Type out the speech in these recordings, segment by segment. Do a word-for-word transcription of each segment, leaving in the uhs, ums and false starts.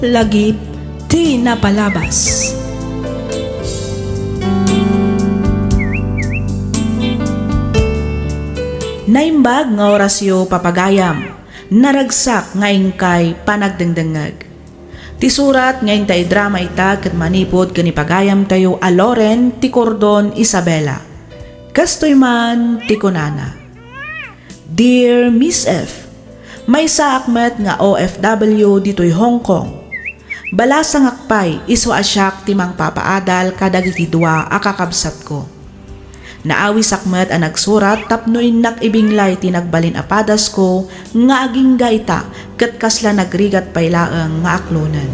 Lagip ti napalabas. Naimbag nga orasyo, papagayam. Naragsak nga inkay panagdengdengngeg. Ti surat nga inta idrama ita ket manipud ken ni pagayamtayo a Loren ti Cordon Isabela. Kastoy man ti kunana, Dear Miss F, maysaak met nga O F W ditoy Hong Kong. Balasangak pay isu a siak ti mangpapaadal kadagiti dua a kakabsatko. Naawisak met a nagsurat tapno innak ibinglay ti nagbalin a padasko nga agingga ita ket kasla nagrigat pay laeng nga aklonen.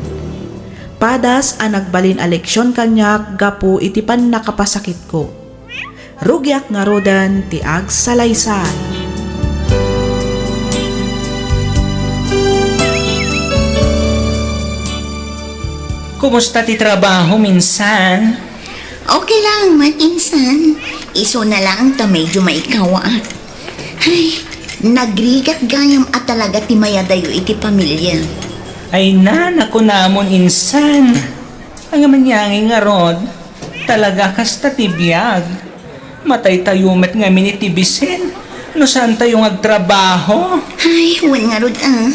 Padas a nagbalin a leksion kaniak gapu iti pannakapasakitko. Rugiak ngaruden ti agsalaysay. Kumusta ti trabaho, insan? Okay lang, insan. Isu na lang ta medyo maikawaak. Ay, nagrigat gayam a talaga ti mayadayo iti pamilya. Ay na, nakunamon, insan. Ania man ngay ngarud? Talaga kasta ti biag. Mataytayo met ngamin iti bisin no saantayo nga agtrabaho. Ay, wen ngarud, ah.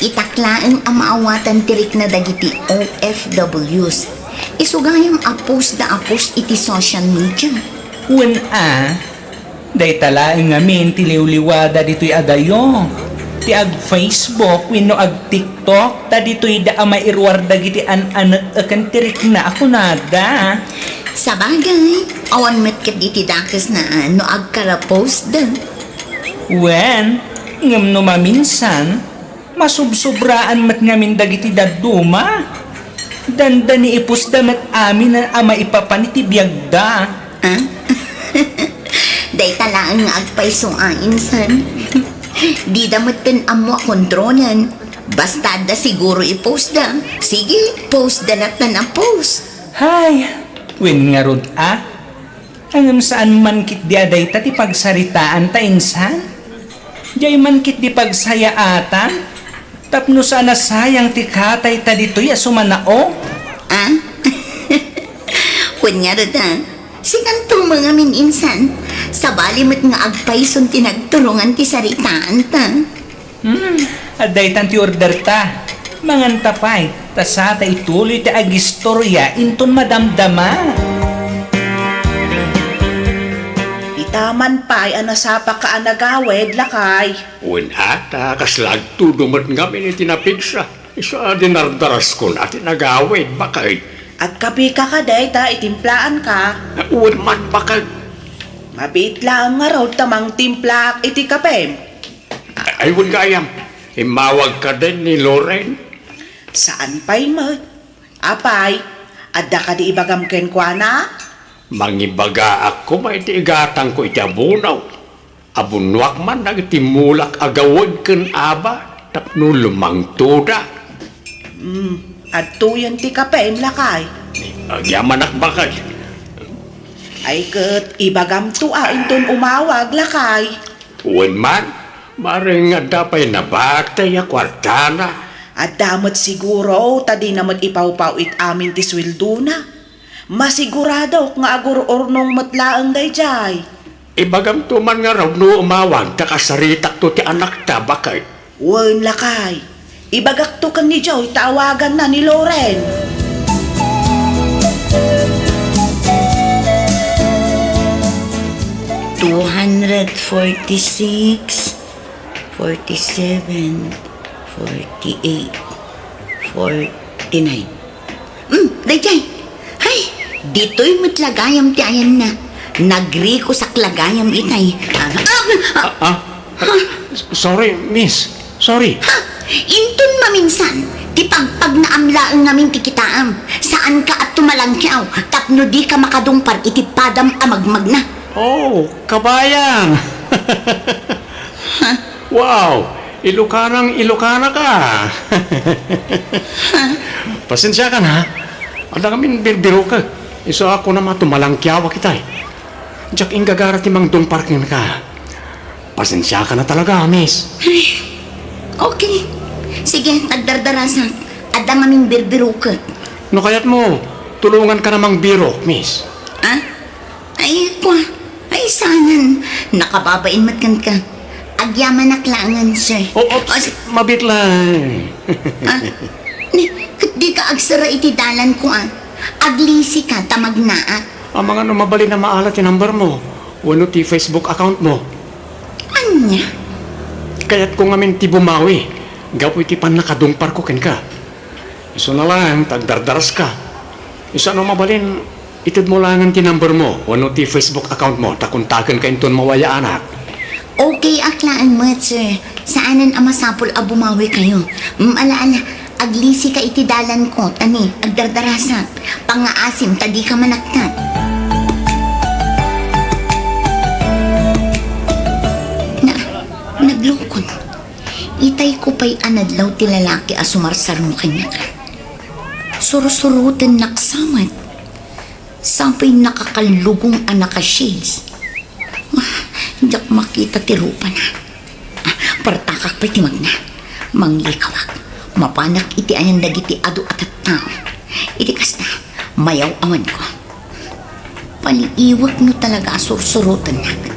Itak laeng a maawatan ti rikna dagiti O F Ws. Isu gayam a post da a post iti social media. Wen, ah. Dayta laeng ngamin ti liwliwada ditoy adayo. Ti ag-Facebook wenno ag-TikTok, ta ditoyda a mairuar dagiti an-anek-eken ti rikna a kunada. Sabagay, awan met ket iti dakesna no agkara-postda. Wen, ngem no maminsan, masubsobraan met ngamin dagiti dadduma. Dandani i-postda met amin a maipapan iti biagda. Ah? Dayta laeng nga agpayso a insan. Dida metten ammo a kontrolen. Basta adda siguro i-postda. Sige, postda latta a post. Hay, wen ngarud a. Ngem saan man ketdi a dayta ti pagsaritaanta, insan? Diay man ketdi pagsayaatan? Tapno saan a sayang ti katayta ditoy a sumanao? Ah? Wen ngarud a, sikanto met ngamin insan, sabali met nga agpayson ti nagturungan ti saritaanta. Hmm, adda itan ti orderta. Manganta pay, ta sata ituloy ti agistorya inton madamdama. Ita man pay a nasapaka a nagawid, lakay. Wen a, ta kasla agtudo met ngamin iti napigsa. Isu a dinardaraskon a ti nagawid, baket. Agkapeka kadi ta itimplaanka? Wen man, baket. Mabiit laeng ngarud ta mangtimplaak iti kapem. Ay, wen gayam. Immawag kadi ni Loren? Saan pay met. Apay, adda kadi ibagam kenkuana? Mangibagaak koma iti igatangko iti abuno. Abunoak man dagiti mulak a gawed ken aba tapno lumangtoda. Hmm, adtoyen ti kapem, lakay. Agyamanak, baket. Ay ket ibagamto a inton umawag, lakay. Wen man, maaring adda pay nabati a kuartana. Adda met siguro, ta dina met ipawpaw-it amin ti sueldona. Masiguradok nga agur-urnong met laeng daydiay. Ibagamto man ngarud no umawag ta kasaritakto ti anakta, baket. Wen, lakay. Ibagakto ken ni Joy ta awaganna ni Loren. Two hundred forty-six, forty-seven, forty-eight, forty-nine. Hmm, daydiay. Hay, ditoy met la gayam ti ayanna. Nagrikusak la gayam itay. Ah, ah, ah. Ah, ah, sorry, miss. Sorry. Ha? Inton maminsan, ti pagpagnaam laeng ngamin ti kitaam. Saanka a tumalangkiaw tapno dika makadungpar iti padam a magmagna. Oh, kabayan! Wow! Ilokanang Ilokana ka! Pasensiakan, ha? Adda ngamin birbirokek. Isu a kunam a tumalangkiawak itay. Diak inggagara ti mangdungpar kenka. Pasensiakan a talaga, miss. Ay, okay. Sige, agdardarasak. Adda ngamin birbiroket. No kayatmo, tulonganka a mangbirok, miss. Ah? Ay, kua. Ay, saanen. Nakababain met kenka. Agyamanak laengen, sir. Oh, oops. O, s- Mabit lang. Ah? Ni, ket dika agsara iti dalanko, ah. Aglisika ta magnaak. Amangan no mabalin a maala ti number mo wenno ti Facebook account mo. Ania? Kayatko ngamin ti bumawi gapu iti pannakadungparko kenka. Isuna laeng ta agdardaraska. Isu a no mabalin, itedmo laengen ti number mo wenno ti Facebook account mo ta kontakenka inton mawayaanak. Okay ak laeng met, sir. Saanen a masapul a bumawikayo. Mm, ala, ala. Aglisika iti dalanko, ta ni, agdardarasak. Pangngaasim ta dika manaktak. Na, naglukon. Itayko pay a nadlaw ti lalaki a sumarsaro kaniak. Sursurotennak sa met. Sapay nakakallugong a naka-shades. Ah, diak makita ti rupana. Ah, partakak pay ti magna. Manglikawak. Mapanak iti ayan dagiti adu a tattao. Iti kasta, mayaw-awanko. Paliiwek no talaga a sursurotennak.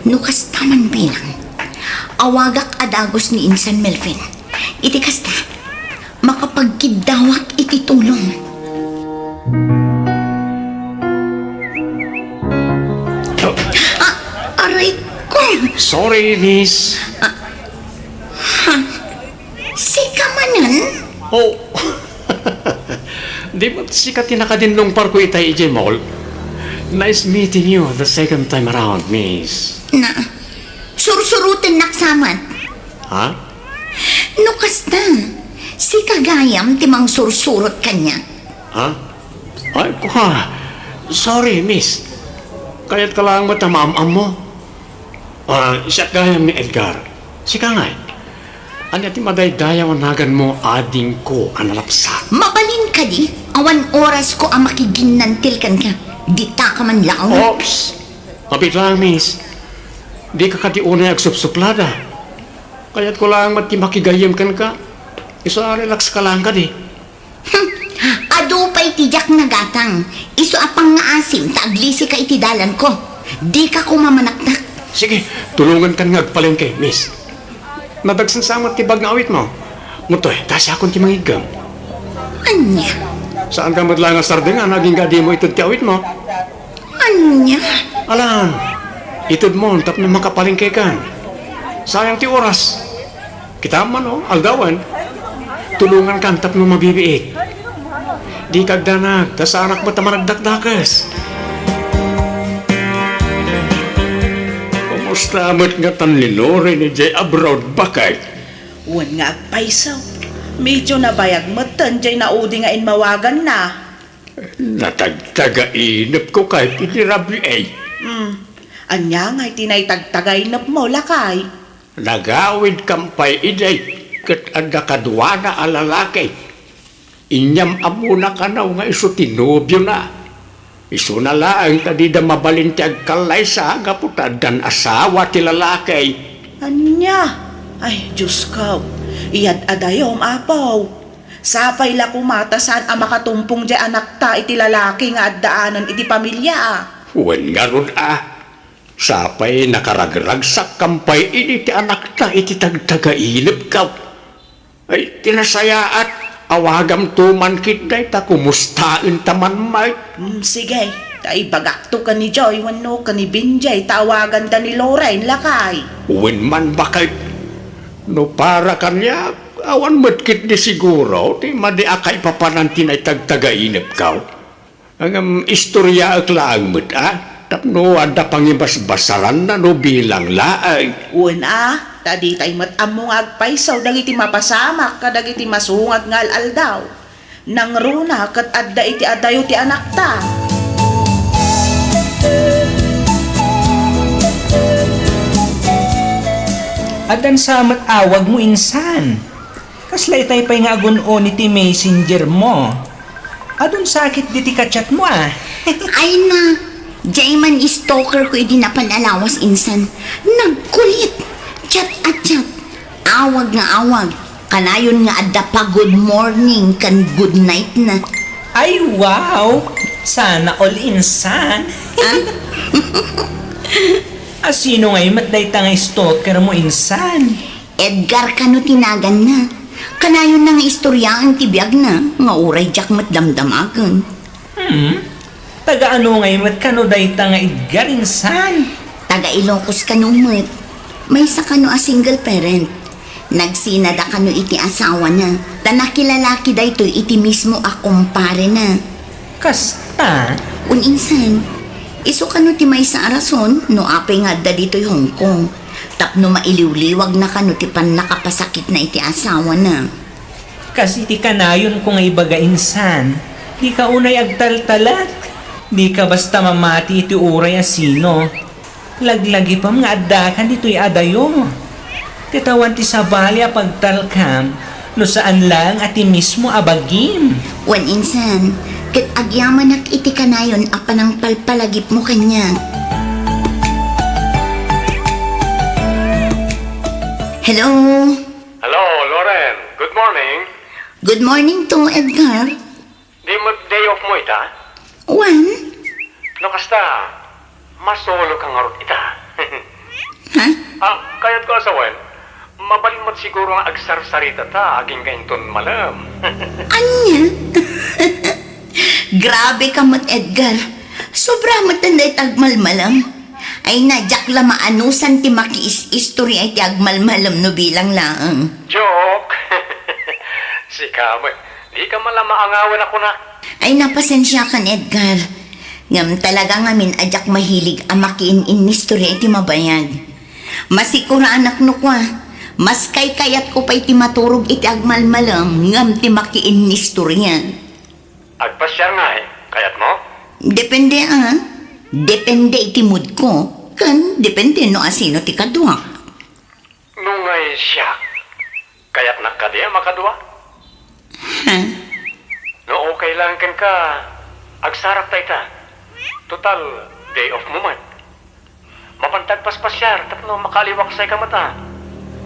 No kasta man bilang, awagak a dagus ni Insan Melvin. Iti kasta, makapagkiddawak iti tulong. Ah, aray ko! Sorry, miss. Ah, ha? Sika manen? Oh. Di ba sika ti nakadinnungparko itay idiay mall? Nice meeting you the second time around, miss. Na, sursurotennak sa met. Ha? No kasta, sika gayam ti mangsursurot kaniak. Ha? Ay, kua. Sorry, miss. Kayatka laeng met a maam-ammo. Ah, siak gayam ni Edgar. Sika ngay. Ania ti madaydayaw a naganmo, adingko a nalapsat? Mabalin kadi, awan orasko a makiginnantil kenka. Ditaka man laeng. Oops! Mapit laeng, miss. Dika kadi unay agsupsuplada. Kayatko laeng met ti makigayyem kenka. Isu a relax ka laeng kadi. Hmm. Adu pay ti diak nagatang. Isu a pangngaasim ta aglisika iti dalanko. Dika koma manaktak. Sige, tulongankan nga agpalengke, miss. Nadagsen sa met ti bag nga awitmo. Mutoy, ta siakon ti mangiggem. Ania? Saanka met laeng a sardengan, agingga dimo ited ti awitmo. Ania? Alan, itedmon tapno makapalengkekan. Sayang ti oras. Kitam man, oh, aldawen. Tulongankan tapno mabibiit. Dika agdanag, ta saanak met a managdakdakes. Kumusta met ngatan ni Loren idiay abroad, baket? Wen nga agpayso. Medyo nabayag metten diay naudi nga immawaganna. Natagtagainepko kay ti ni Rabiay. Hmm. Ania ngay ti naitagtagainepmo, lakay? Nagawidkan pay idi ket adda kaduana a lalaki. Inyam-ammona kano nga isu ti nobiona. Isuna laeng ta dida mabalin ti agkallaysa gapu ta addan asawa ti lalaki. Ania? Ay, Diosko, iyad-adayom, Apo. Sapay la koma ta saan a makatumpong diay anakta iti lalaki nga addaanen iti pamilia. Wen ngarud a, sapay nakaragragsakkan pay idi ti anakta iti tagtagainepko. Ay, ti nasayaat, awagamto man ketdi ta kumustaenta man met. Mm, sige, ta ibagakto ken ni Joy wenno ken ni Benjay ta awaganda ni Loren, lakay. Wen man, baket. No para kaniak, awan met ketdi siguro ti madi a kaipapanan ti naitagtagainepko. Ngem istoriaek laeng met a, tapno adda pangibasbasaranna no bilang laeng. Wen a, ta ditay met ammo nga agpayso dagiti mapasamak kadagiti masungad nga al-aldaw. Nangruna ket adda iti adayo ti anakta. Addan sa met awagmo insan. Kasla itay pay nga agun-on iti messenger mo. Adun sakit diti ka-chat mo, ah. Ay na, diay man stalker ko idi napan a lawas insan. Nagkulit. Chat a chat. Awag nga awag. Kanayon nga adda pa good morning ken good night na. Ay, wow! Sana all, insan. Ah? Asino ngay met dayta nga stalker mo, insan? Edgar kano ti naganna. Kanayon na nga istoryaen ti biagna, nga uray diak met damdamagen. Hmm? Taga ano ngay met kano dayta nga Edgar, insan? Taga Ilocos kano met. Maysa kano a single parent. Nagsinada kano iti asawana, ta nakilalaki daytoy iti mismo a kumparena. Kasta? Wen insan, isu kano ti maysa a rason no apay nga adda ditoy Hong Kong, tapno mailiwliwagna kano ti pannakapasakitna iti asawana. Kas iti kanayonko nga ibaga, insan, dika unay agtaltalek. Dika basta mamati iti uray a sino. Laglagipem nga addakan ditoy adayo. Ti awan ti sabali a pagtalkam no saan laeng a ti mismo a bagim. Wen insan, ket agyamanak iti kanayon a panangpalpalagipmo kaniak. Hello? Hello, Loren. Good morning. Good morning to, Edgar. Di met day off mo ita? Wen? No kasta, masolo ka ngarud ita. Ha? Ah, kayat ko a sawen, mabalin met siguro nga agsarsarita ta agingga inton malem. Ania? Grabe ka met, Edgar. Sobra met dayta agmalmalem. Ay na, diak la maanusan ti makiis-istorya iti agmalmalem no bilang laeng. Joke! Sika met, dika man la maangawen a kunak. Ay, napasensiakan, Edgar. Ngem talaga ngamin a diak mahilig a makiin-innistorya iti mabayag. Masikuranak no kua, mas kaykayatko pay ti maturog iti agmalmalem ngem ti makiinnistorya. Agpasiar ngay, kayatmo? Depende, a. Depende iti moodko, ken depende no asino ti kaduak. No ngay siak, kayatnak kadi a makadua? Ha? No okay lang kenka, agsarakta ita. Total, day off mo man. Mapanta agpaspasiar tapno makaaliwaksayka met a.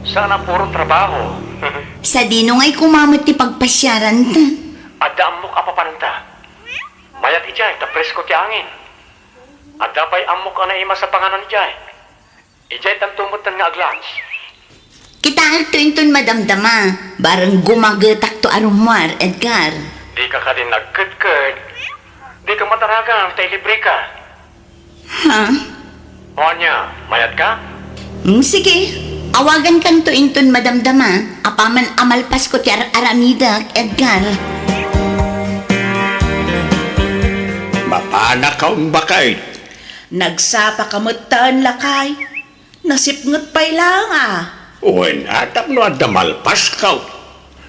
Saan a puro trabaho. Sadino ngay koma met ti pagpasiaranta? Adda ammok a papananta. Mayat idiay ta presko ti angin. Adda pay ammok a naimas a panganan idiay. Idiay tanto metten nga aglunch. Kitaekto inton madamdama, bareng gumagetakto a rummuar, Edgar. Dika kadi nagkedked. Dika madaragan ta ilibreka. Ha? O ania, mayatka? Mm, sige. Awagankanto inton madamdama, apaman a malpasko ti ar-aramidek, Edgar. Mapanakaon, baket. Nagsapaka metten, lakay. Nasipnget pay laeng a. Wen, a tapno adda malpasko.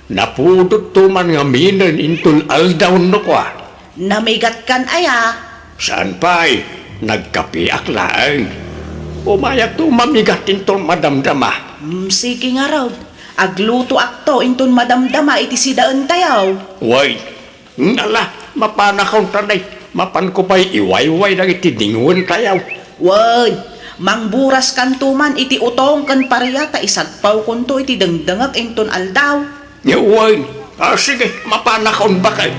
Napudotto man ngaminen inton aldaw no kua. Namigatkan aya? Saan pay, nagkapiak laeng. Umayakto mamigat inton madamdama. Mm, sige ngarud. Aglutoakto inton madamdama iti sidaentayo. Wen, ala, mapanakaon ta nay. Mapanko pay iwayway dagiti dingwentayo. Wen, mangburaskanto man iti utong ken paria ta isagpawkonto iti dengdengek inton aldaw. Wen, a, sige, mapanakaon, baket.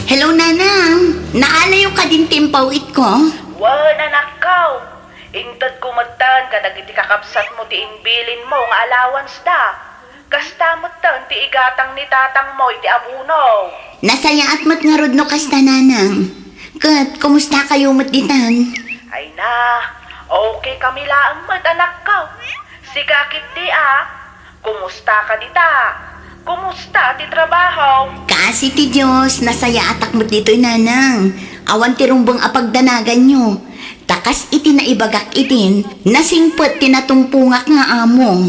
Hello, Nanang. Naalayo kadin ti impawitko? Wen, anakko. Intedko metten kadagiti kakabsatmo ti imbilinmo nga allowance da. Kasta metten ti igatang ni tatangmo iti abono. Nasayaat met ngarud no kasta, Nanang. Ket, kumustakayo met ditan? Ay na, okay kami laeng met, anakko. Sika ketdi a, kumusta ka dita? Kumusta ti trabaho? Kaasi ti Dios, nasayaatak met ditoy, Nanang. Awan ti rumbeng a pagdanaganyo. Ta kas iti naibagak idin, nasingpet ti natungpongak nga amo.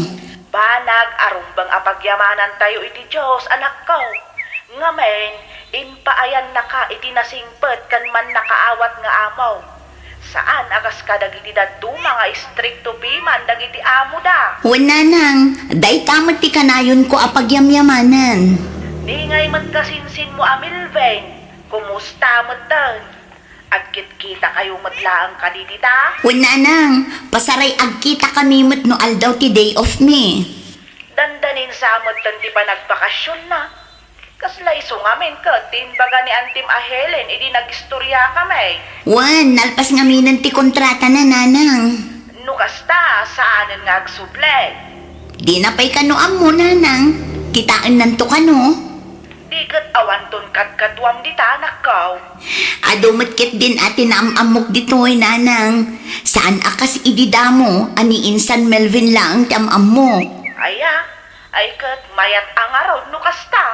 Banag a rumbeng a pagyamanantayo iti Dios, anakko. Ngamin, impaayannaka iti nasingpet ken mannakaawat nga amo. Saan a kas kadagiti dadduma nga istrikto piman dagiti amoda. Wen, Nanang, dayta met ti kanayonko a pagyamyamanan. Ni ngay met kasinsinmo a Milvin, kumusta metten? Agkitkitakayo met laeng kadi dita? Wen, nanang, pasaray agkitakami met no aldaw ti day off mi. Dandanin sa metten ti panagbakasionnak. Kasla isu ngamin ket ti imbaga ni Antim a Helen idi nagistoriakami. Wen, nalpas ngaminen ti kontratana, nanang. No kasta, saanen nga agsubli. Dina pay kano ammo, nanang. Kitaennanto kano. Di ket awanton kadkaduam dita, anakko. Adu met ketdin a ti naam-ammok ditoy, nanang. Saan a kas idi damo a ni insan Melvin laeng ti am-ammok. Aya, ay ket mayat a ngarud no kasta.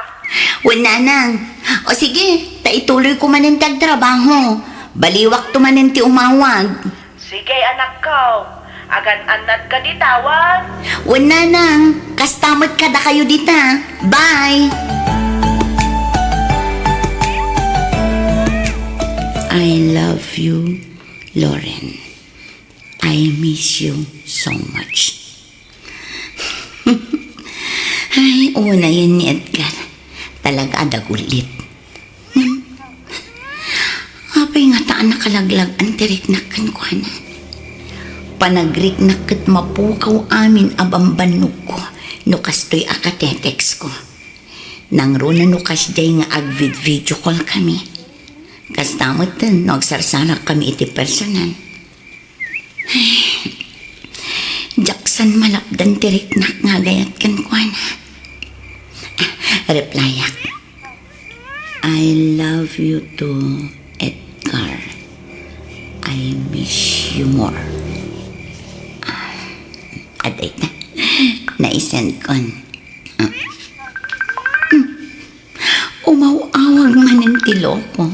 Wen, nanang. O sige, ta ituloyko manen ti agtrabaho. Baliwakto manen ti umawag. Sige, anakko. Agan-annadka dita, wen? Wen, nanang. Kasta met kadakayo dita. Bye! I love you, Loren. I miss you so much. Ay, unayen ni Edgar. Talaga a dagulit. Ngem, apay ngata a nakalaglag-an ti riknak kenkuana? Panagriknak ket mapukaw amin a bambannogko no kastoy a katetextko. Nangruna no kasdiay nga agvid-video call kami. Kasta metten no agsarsarakkami iti personal. Ay, diak san malapdan ti riknak nga agayat kenkuana. Replyak. I love you too, Edgar. I miss you more. Ah, adayta. Naisendkon. Ah. Hmm. Umaw-awag manen ti loko.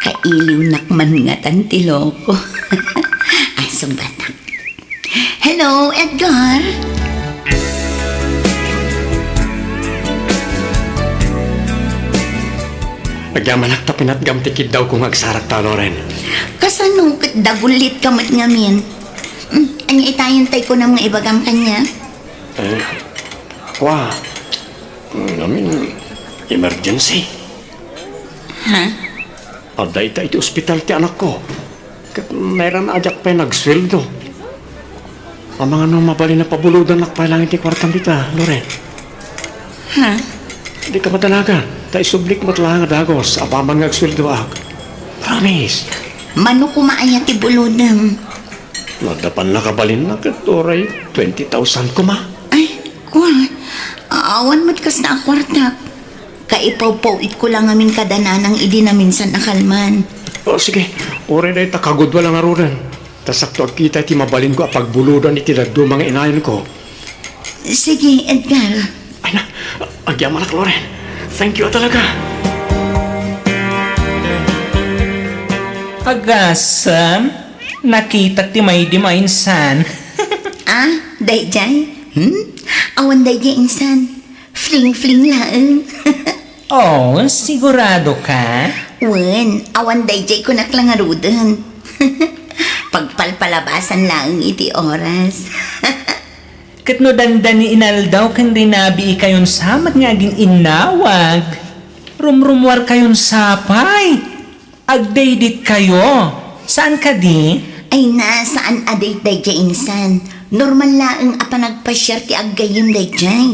Kailiwnak man ngatan ti loko. Ay, sungbatak. Hello, Edgar? Agyamanak ta pinatgam ti kiddawko nga agsarakta, Loren. Kasano ket dagulitka met ngamin? Mm, ania itayen tay kunam nga ibagam kaniak? Eh, kua, ngamin, emergency. Ha? Adda ita iti ospital ti anakko. Ket nairana a diak pay nagsueldo. Amangan no mabalin a pabulodannak pay laeng ti kuartam dita, Loren. Ha? Dika madanagan, ta isublik met laeng a dagus apaman nga agsueldoak. Promise. Mano koma aya ti bulodem? No adda pannakabalinna ket uray twenty thousand koma. Ay, kua. Awan met kasta a kuartak. Kaipawpaw-itko la ngamin kada nanang idi naminsan a kalman. O, sige. Uray dayta kagudua la ngaruden. Ta sakto agkita iti mabalinko a pagbulodan iti dadduma nga inayonko. Sige, Edgar. Ay na, agyamanak, Loren. Thank you a talaga. Agasem, nakitak ti maydima insan. Ah, daydiay? Hmm? Awan daydiay insan. Fling-fling laeng. Oh, sigurado ka? Wen, awan daydiay kunak la ngaruden. Pagpalpalabasan laeng iti oras. Ket no dandani inaldaw ken rinabii kayon sa met nga agin-innawag, rumrummuar kayon sa pay. Agdaydit kayo. Saan kadi? Ay na, saan a daydiay insan. Normal laeng a panagpasiar ti aggayyem daydiay.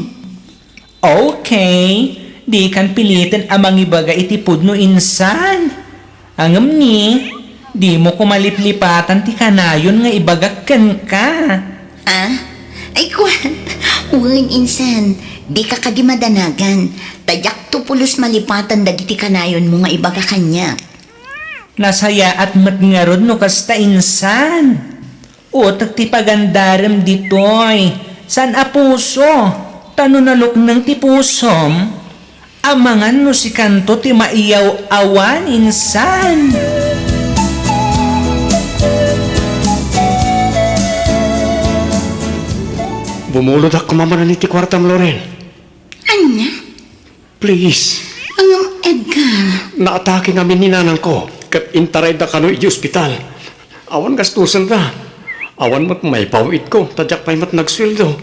Okay, dikan piliten a mangibaga iti pudno insan. Ngem ni, dimo koma liplipatan ti kanayon nga ibagak kenka. Ah? Ay, kuan. Wen, insan, dika kadi madanagan. Ta diakto pulos malipatan dagiti kanayonmo nga ibaga kaniak. Nasayaat met ngarud no kasta insan. Utek ti pagandarem ditoy, saan a puso, ta no nalukneng ti pusom, amangan no sikanto ti maiyaw-awan insan. Bumulodak koma manen iti kuartam, Loren. Ania? Please. Ngem, Edgar. Naatake ngamin ni nanangko, ket intarayda kano iti ospital. Awan gastusenda. Awan met maipaw-itko, ta diak pay met nagsueldo.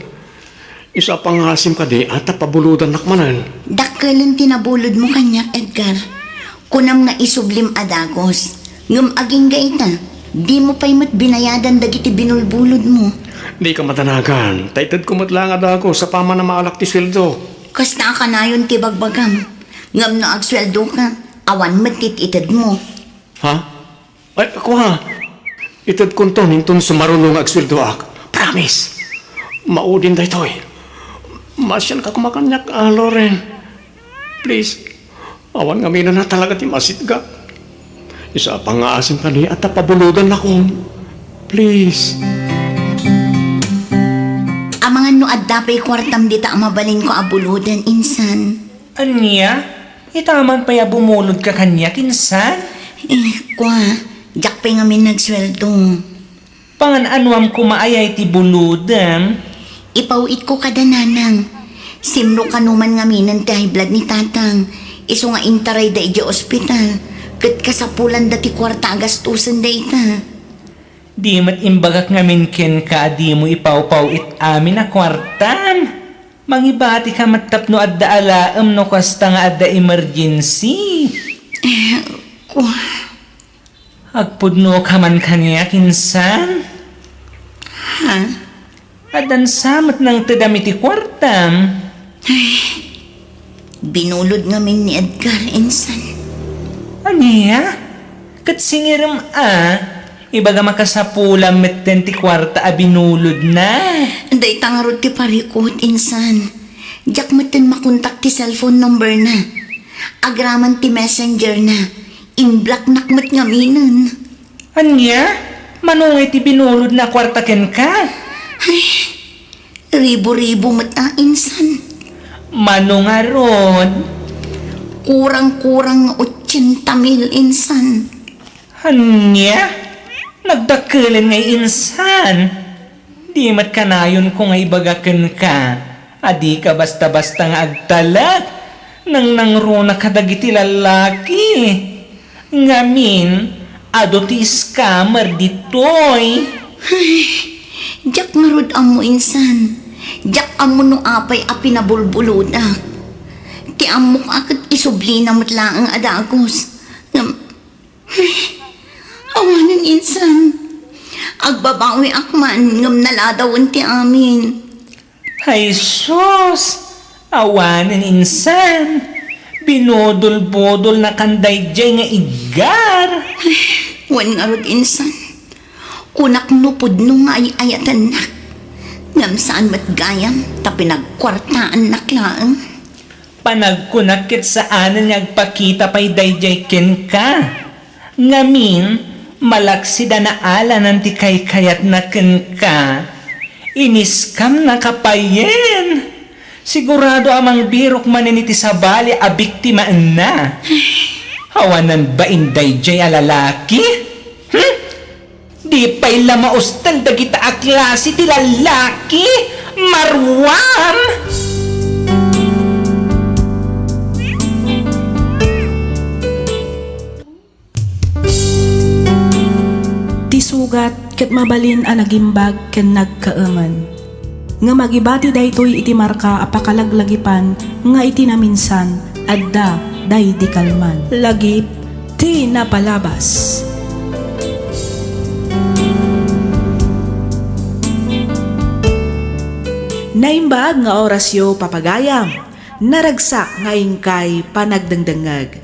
Isu a pangasim kadi, a ta pabulodannak manen. Dakkelen ti nabulodmo kaniak, Edgar. Kunam nga isublim a dagus, ngem agingga ita, dimo pay met binayadan dagiti binulbulodmo. Dika madanagan, ta itedko met laeng a dagus apaman a maalak ti sueldo. Kasta a kanayon ti bagbagam, ngem no agsueldoka, awan met ti itedmo. Ha? Ay, kua, itedkonton inton sumaruno nga agsueldoak. Promise! Maudin daytoy. Maasianka koma kaniak, a, Loren. Please. Awan ngamin a talaga ti masitgak. Isapa nga asin kaniak ta pabulodannakon. Please. Amangan no adda pay kuartam dita a mabalinko a buloden, insan. Ania? Ita man pay a bumulodka kaniak, insan? Eh, kua, diak pay ngamin nagsueldo. Pangan-anuam koma aya iti bulodem? Ipaw-itko kada nanang. Simro kano man ngaminen ti high blood ni tatang. Isu nga intarayda idiay ospital. Ket kasapulanda ti kuarta a gastusen dayta. Di met imbagak ngamin kenka a dimo ipawpaw-it amin a kuartam. Mangibatika met tapno adda alaem no kasta nga adda emergency. Eh, kua. Agpudnoka man kaniak, insan? Ha? Addan sa met nangtedam iti kuartam? Ay, binulod ngamin ni Edgar, insan. Ania? Ket singirem a, ibagam a kasapulam metten ti kuarta a binulodna. Dayta ngarud ti parikut, insan. Diak metten makontak ti cellphone number na. Agraman ti messenger na. Imblocknak met ngaminen. Ania? Mano nga iti binulodna a kuarta kenka? Ay, ribu-ribu met a, insan. Mano ngarud? Kurang-kurang nga otsenta mil, insan. Ania? Nagdakkelen ngay, insan? Di met kanayonko nga ibaga kenka a dika basta-basta nga agtalek. Nangnangruna kadagiti lallaki. Ngamin, adu ti scammer ditoy. Ay, diak ngarud ammo, insan. Diak ammo no apay a pinabulbulodak. Ti ammok a ket isublina met laeng a dagus. Ngem, awanen, insan. Agbabawiak man ngem naladawen ti amin. Ay sus! Awanen, insan. Binudol-budolnakan daydiay nga iggar. Wen ngarud, insan. Kunak no pudno nga ay-ayatennak. Ngem saan met gayam ta pinagkuartaannak laeng. Panagkunak ket saanen nga agpakita pay daydiay kenka. Ngamin, malaksid a naalanan ti kaykayatna kenka. Iniskamnaka payen. Sigurado a mangbirok manen iti sabali a biktimaenna. Awanen bain daydiay a lalaki? Hmm? Di pay la maustel dagita a klase ti lallaki, maruam! Ti sugat ket mabalin a nagimbag ken nagkaemen. Ngem agibati daytoy iti marka a pakalaglagipan nga iti naminsan, adda daydi kalman. Lagip ti napalabas. Naimbag nga orasyo, papagayam. Naragsak nga inkay panagdengdengngeg.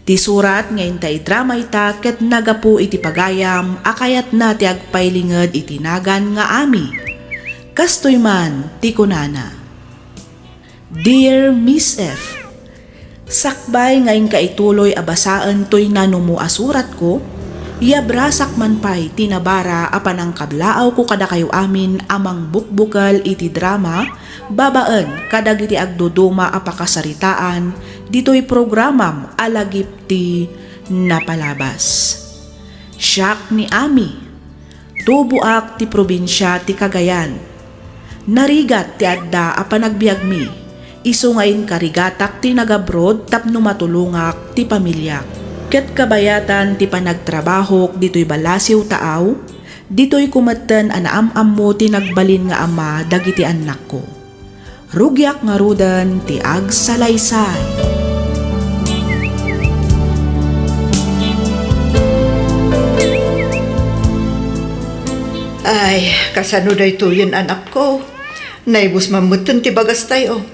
Ti surat nga inta idrama ita ket naggapu iti pagayam a kayatna ti agpailinged iti nagan nga Ami. Kastoy man ti kunana, Dear Miss F, sakbay nga inka ituloy a basaen toy nanumo a suratko, yabrasak man pay ti nabara a panangkablaawko kadakayo amin a mangbukbukel iti drama babaen kadagiti agduduma a pakasaritaan ditoy programam a Lagip ti Napalabas. Siak ni Ami. Tuboak ti probinsia ti Cagayan. Narigat ti adda a panagbiagmi, isu nga inkarigatak ti nag-abroad tapno matulongak ti pamiliak. Ket kabayatan ti panagtrabahok ditoy balasiw taaw, ditoyko metten a naam-ammo ti nagbalin nga ama dagiti annakko. Rugiak ngaruden ti agsalaysay. Ay, kasano daytoyen, anakko? Naibus man metten ti bagastayo.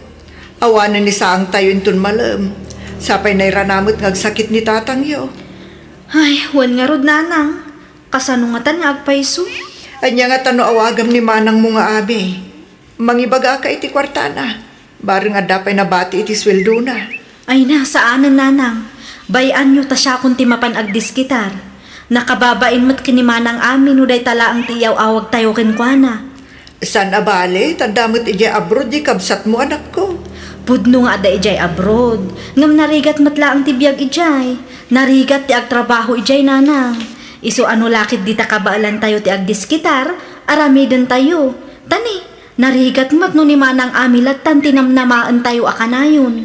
Awanen ni saangtayo inton malem. Sapay nairana met nga agsakit ni tatangyo. Ay, wen ngarud, nanang. Kasano ngatan nga agpayso? Ania ngata no awagam ni manangmo nga abi? Mangibagaka iti kuartana. Bareng adda pay nabati iti sueldona. Ay na, saanen, nanang. Bay-anyo ta siakon ti mapan agdiskitar. Nakababain met ken ni Manang Ami no dayta laeng ti iyaw-awagtayo kenkuana. Saan a bale, ta adda met idiay abroad ti kabsatmo, anakko. Pudno nga adda idiay abroad, ngem narigat met laeng ti biag idiay. Narigat ti agtrabaho idiay, nanang. Isu a no la ket dita kabaelantayo ti agdiskitar, aramidentayo. Ta ni, narigat met no ni Manang Ami lattan ti namnamaentayo a kanayon.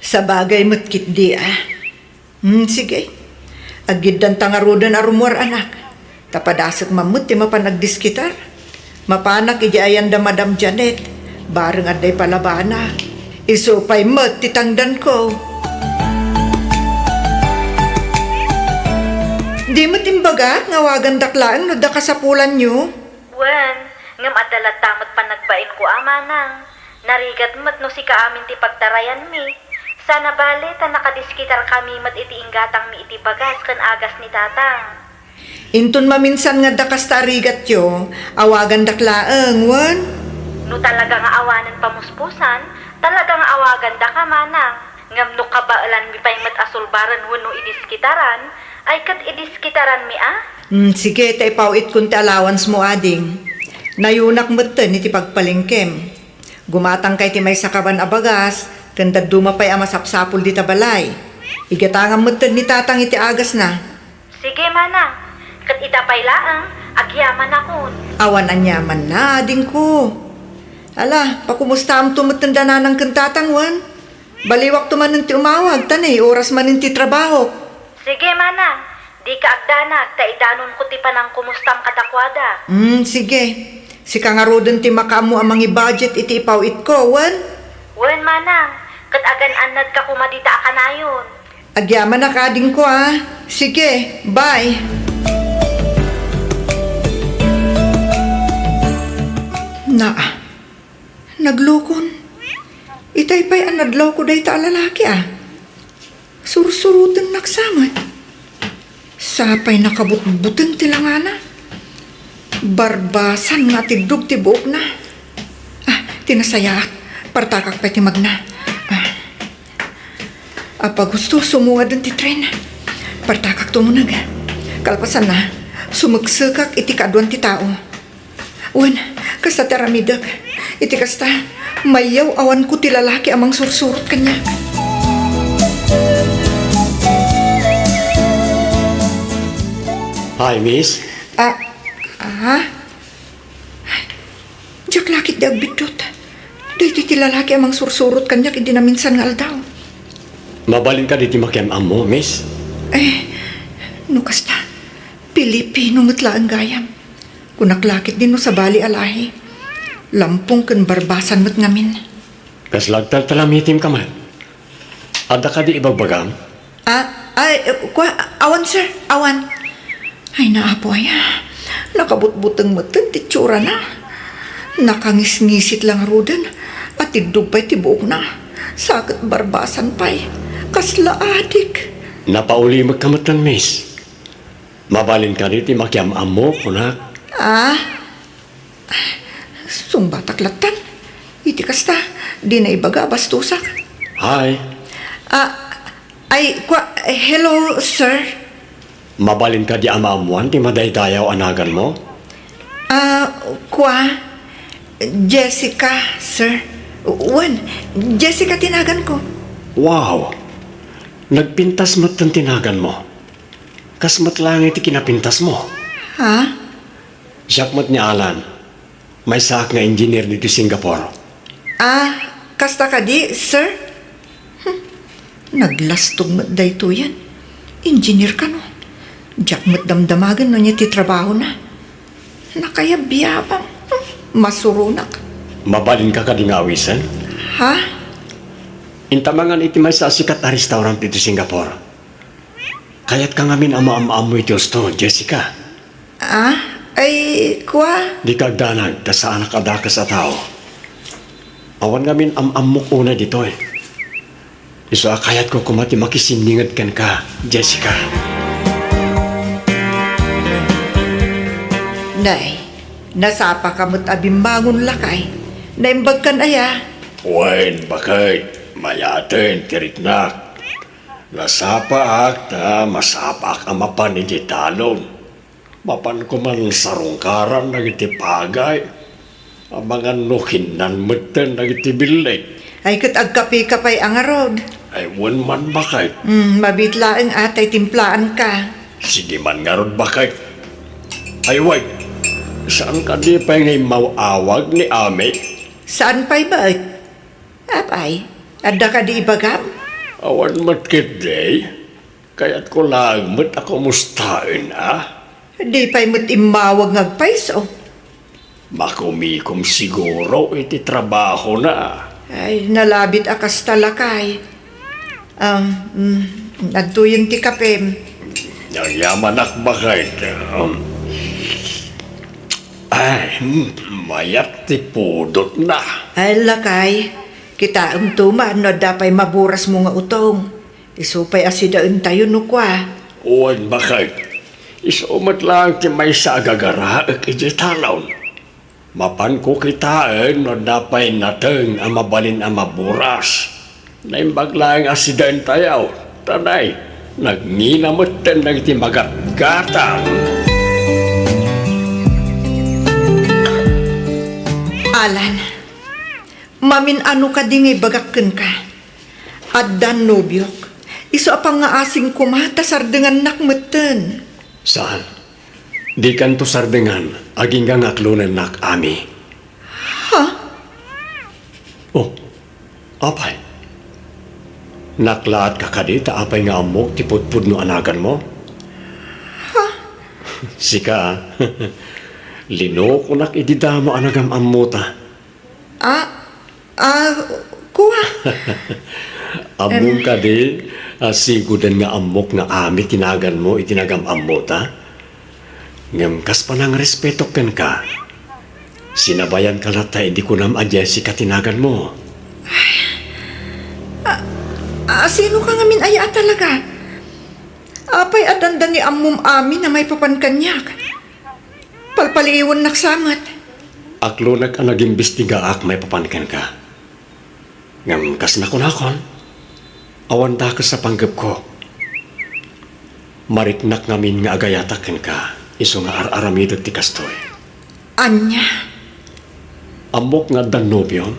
Sabagay met ketdi a. Hmm, sige. Aggiddanta ngaruden a rummuar, anak. Ta padasek man met ti mapan agdiskitar. Mapanak idiay ayan da Madam Janet. Bareng adda ipalabana. Isu pay met ti tangdanko. Di met imbagak nga awagandak laeng no adda kasapulanyo. Wen, ngem adda latta met panagbainko a, manang. Narigat met no sika amin ti pagtarayanmi. Saan a bale ta nakadiskitarkami met iti inggatangmi iti bagas ken agas ni tatang. Inton maminsan nga adda kasta a rigatyo, awagandak laeng, wen? No talaga nga awanen pamuspusan, talaga nga awagandaka, manang. Ngem no kabaelanmi pay met a sulbaren wenno idiskitaran, ay ket idiskitaranmi a? Hmm, sige, ta ipaw-itkon ti allowance mo, ading. Nayunak metten iti pagpalengkem. Gumatangka iti maysa kaban a bagas, ken dadduma pay a masapsapul dita balay. Igatangam metten ni tatang iti agasna. Sige, manang. Ket ita pay laeng, agyamanakon. Awan aniamanna, adingko. Ala, pakumustamto metten da nanang ken tatang, wen? Baliwakto manen ti umawag, ta ni oras manen ti trabahok. Sige, manang. Dika agdanag, ta idanonko ti panangkumustam kadakuada. Hmm, sige. Sika ngaruden ti makaammo a mangi-budget iti ipaw-itko, wen? Wen, manang. Ket agan-annadka koma dita a kanayon. Agyamanak, adingko, a. Sige, bye. Naa, naglokon. Itay pay a nadloko dayta a lalaki, a. Sursurotennak sa met. Sapay nakabutbuteng ti langana. Barbasan nga atiddog ti buokna. Ah, ti nasayaat, partakak pay ti magna. Ah. Apag husto, sumungaden ti tren. Partakak tumuneg. Kalpasanna, sumeksekak iti kaaduan ti tao. Wen, kasta ti aramidek. Iti kasta, mayyaw-awanko ti lalaki a mangsursurot kaniak. Hi, miss. Ah, ah? Diak la ketdi agbiddut. Daytoy ti lalaki a mangsursurot kaniak idi naminsan nga aldaw. Mabalin kadi ti makiam-ammo, miss? Eh, no kasta, Pilipino met laeng gayam. Kunak la ketdi no sabali a lahi. Lampong ken barbasan met ngamin. Kasla agtaltalamitimka met? Adda kadi ibagbagam? Ah, ay, eh, kua, awan, sir, awan. Ay, naapo aya. Nakabutbuteng metten ti itsurana. Nakangisngisit la ngaruden. Atiddog pay ti buokna. Sa ket barbasan pay. Kasla adik. Napaulimekka metten, miss. Mabalin kadi ti makiam-ammo, kunak? Ah? Sungbatak lattan. Iti kasta, dina ibaga a bastosak. Hi. Ah, ay, kua, hello, sir. Mabalin kadi a maammoan ti madaydayaw a naganmo? Ah, kua, Jessica, sir. Wen, Jessica ti naganko. Wow! Nagpintas metten ti naganmo. Kas met laeng iti kinapintasmo. Ha? Siak met ni Alan. Maysaak nga engineer ditoy Singapore. Ah, kasta kadi, sir? Hmm. Naglastog met daytoyen. Engineer kano. Diak met damdamagen no ania ti trabahona. Nakayabyabang. Hmm. Masuronak. Mabalinka kadi nga awisen? Ha? Inta mangan iti maysa a sikat a restaurant ditoy Singapore. Kayatka ngamin a maam-ammo iti husto, Jessica. Ah, Ay, kua? Dika agdanag ta saanak a dakes a tao. Awan ngamin am-ammok unay ditoy. Isu a kayatko koma ti makisinninged kenka, Jessica. Nay, nasapaka met a bimmangon, lakay. Naimbagkan aya? Wen, baket, mayaten ti riknak. Nasapaak ta masapaak a mapan idiay talon. Mapan koman sarungkaran dagiti pagay. Amangan no kinnan metten dagiti billig. Ay, ket agkapeka pay a ngarud. Ay, wen man, baket. Hmm, mabiit laeng a tay timplaanka. Sige man ngarud, baket. Ay, wen, saan kadi pay nga immaw-awag ni Ami? Saan pay met? Apay, adda kadi ibagam? Awan met ketdi. Kayatko laeng met a kumustaen, a? Di pay met immawag nga agpayso. Makumikom siguro iti trabahona. Ay, nalabit a kasta, lakay. Um, mm, adtoyen ti kapem. Nagyamanak, baket. Um, ay, mm, mayat ti pudotna. Ay, lakay. Kitaemto man no adda pay maburasmo nga utong. Isu pay a sidaentayo no kua. Wen, baket. Isu met laeng ti maysa a gagaraek idiay talon. Mapanko kitaen no adda pay nateng a mabalin a maburas. Naimbag laeng a sidaentayo. Tanay, nagngina metten dagiti magatgatang. Alan, mamin-ano kadi nga ibagak kenka? Addan nobiok. Isu a pangngaasim koma ta sardengannak metten. Saan? Dikanto sardengan, agingga nga aklonennak, Ami. Ha? Oh, apay? Naklaatka kadi ta apay nga ammok ti pudpudno a naganmo? Ha? Sika, a. Linokonak idi damo a nagam-ammota. Ah, ah, kua? Ammom Em. kadi a sigoden nga ammok nga Ami ti naganmo iti nagam-ammota? Ngem kas panangrespetok kenka, sinabayanka latta idi kunam a Jessica ti naganmo. Ah, ah, sinoka ngamin aya a talaga? Apay a dandani ammom Ami a maipapan kaniak? Palpaliiwennak sa met. Aklonek a nagimbestigaak maipapan kenka. Ngem kas nakunakon, awan dakes a panggepko. Mariknak ngamin nga agayatak kenka, isu nga ar-aramidek ti kastoy. Ania? Ammok nga addan nobiom,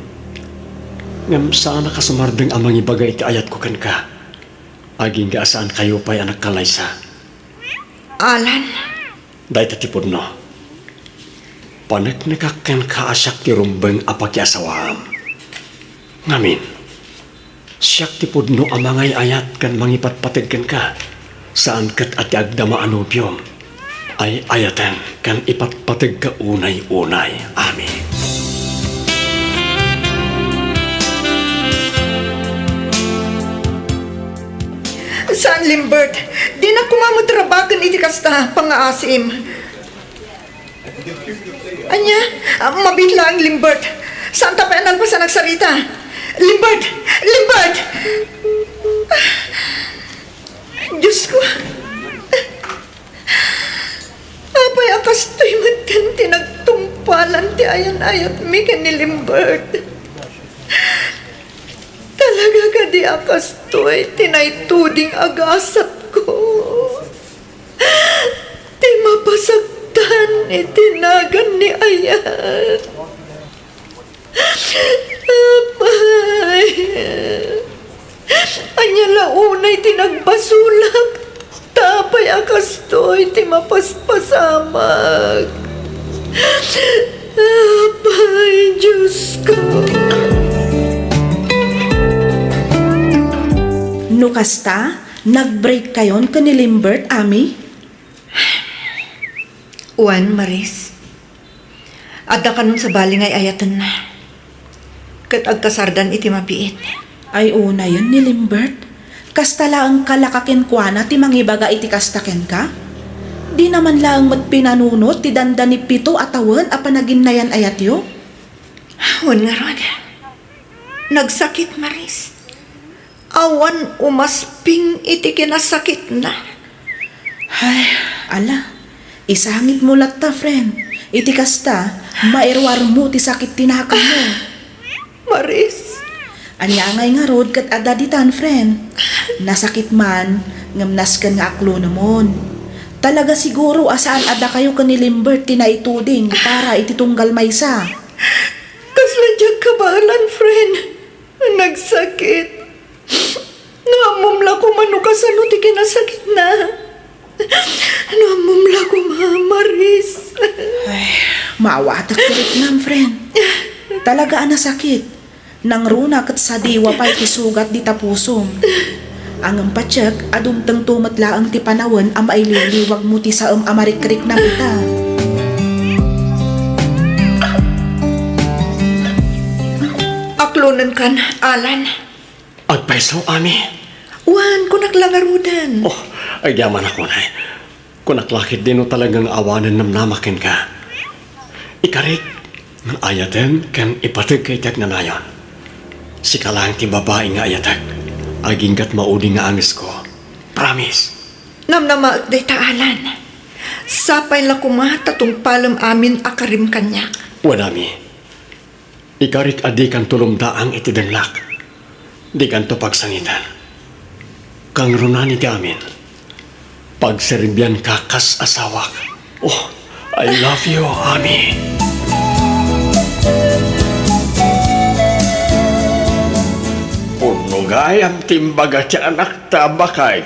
ngem saanak a sumardeng a mangibaga iti ayatko kenka, agingga a saankayo pay a nagkalaysa. Alan. Dayta ti pudno. Paneknekak kenka a siak ti rumbeng a pakiasawaam. Ngamin, siak ti pudno a mangay-ayat ken mangipatpateg kenka. Saan ket a ti agdama a nobiom, ay-ayaten ken ipatpategka unay-unay, Ami. Saan, Limbert. Dinak koma met rabaken iti kasta, pangngaasim. Ania? Ah, mabiit laeng, Limbert. Saanta pay a nalpas a nagsarita. Limbert! Limbert! Ah, Diosko. Apay a kastoy metten ti nagtungpalan ti ayan-ayatmi ken ni Limbert? Talaga kadi a kastoy ti naituding a gasatko? Ti mapasaktan iti nagan ni Ayan. Apay, ania la unay ti nagbasolak? Ta apay a kastoy ti mapaspasamak? Apay, Diosko. No kasta, nag-break kayon ken ni Limbert, Ami? Wen, Maris. Adda kanon sabali nga ay-ayatenna. Ket agkasardan iti mabiit. Ay unayen ni Limbert. Kasta laeng kalaka kenkuana ti mangibaga iti kasta kenka? Dina man laeng met pinanunot ti dandani pito a tawen a panaginnayan-ayatyo? Wen ngarud, nagsakit, Maris. Awan umasping iti kinasakitna. Ay, ala, isangitmo latta, friend. Iti kasta, mairuarmo ti sakit ti nakemmo. Maris. Ania ngay ngarud ket adda ditan, friend? Nasakit man, ngem nasken nga aklonemon. Talaga siguro a saan a dakayo ken ni Limbert ti naituding para iti tunggal maysa. Kasla diak kabaelan, friend. Nagsakit. No ammom la koma no kasano ti kinasakitna. No ammom la koma, Maris. Ay, maawatak ti riknam, friend. Talaga a nasakit. Nangruna ket sadiwa pay ti sugat dita pusom. Ngem patiek a dumtengto met laeng ti panawen a mailiwliwagmo ti saem a marikriknam ita. Aklonenkan, Alan. Agpayso, Ami. Wen, kunak la ngaruden. Oh, agyamanak unay. Kunak la ketdi no talaga nga awanen namnama kenka. Ikarik, nga ayaten ken ipateg ka iti agnanayon. Sika laeng ti babai nga ayatek. Aginggat maudi nga angesko. Promise. Namnamaek dayta, Alan. Sapay la koma ta tungpalem amin a karim kaniak. Wen, Ami. Ikarik a dikanto lumdaang iti dennak. Dikanto pagsangiten. Kangrunaan iti amin. Pagserbianka kas asawak. Oh, I love you, Ami. Pudno gayam ti imbaga ti anakta, baket.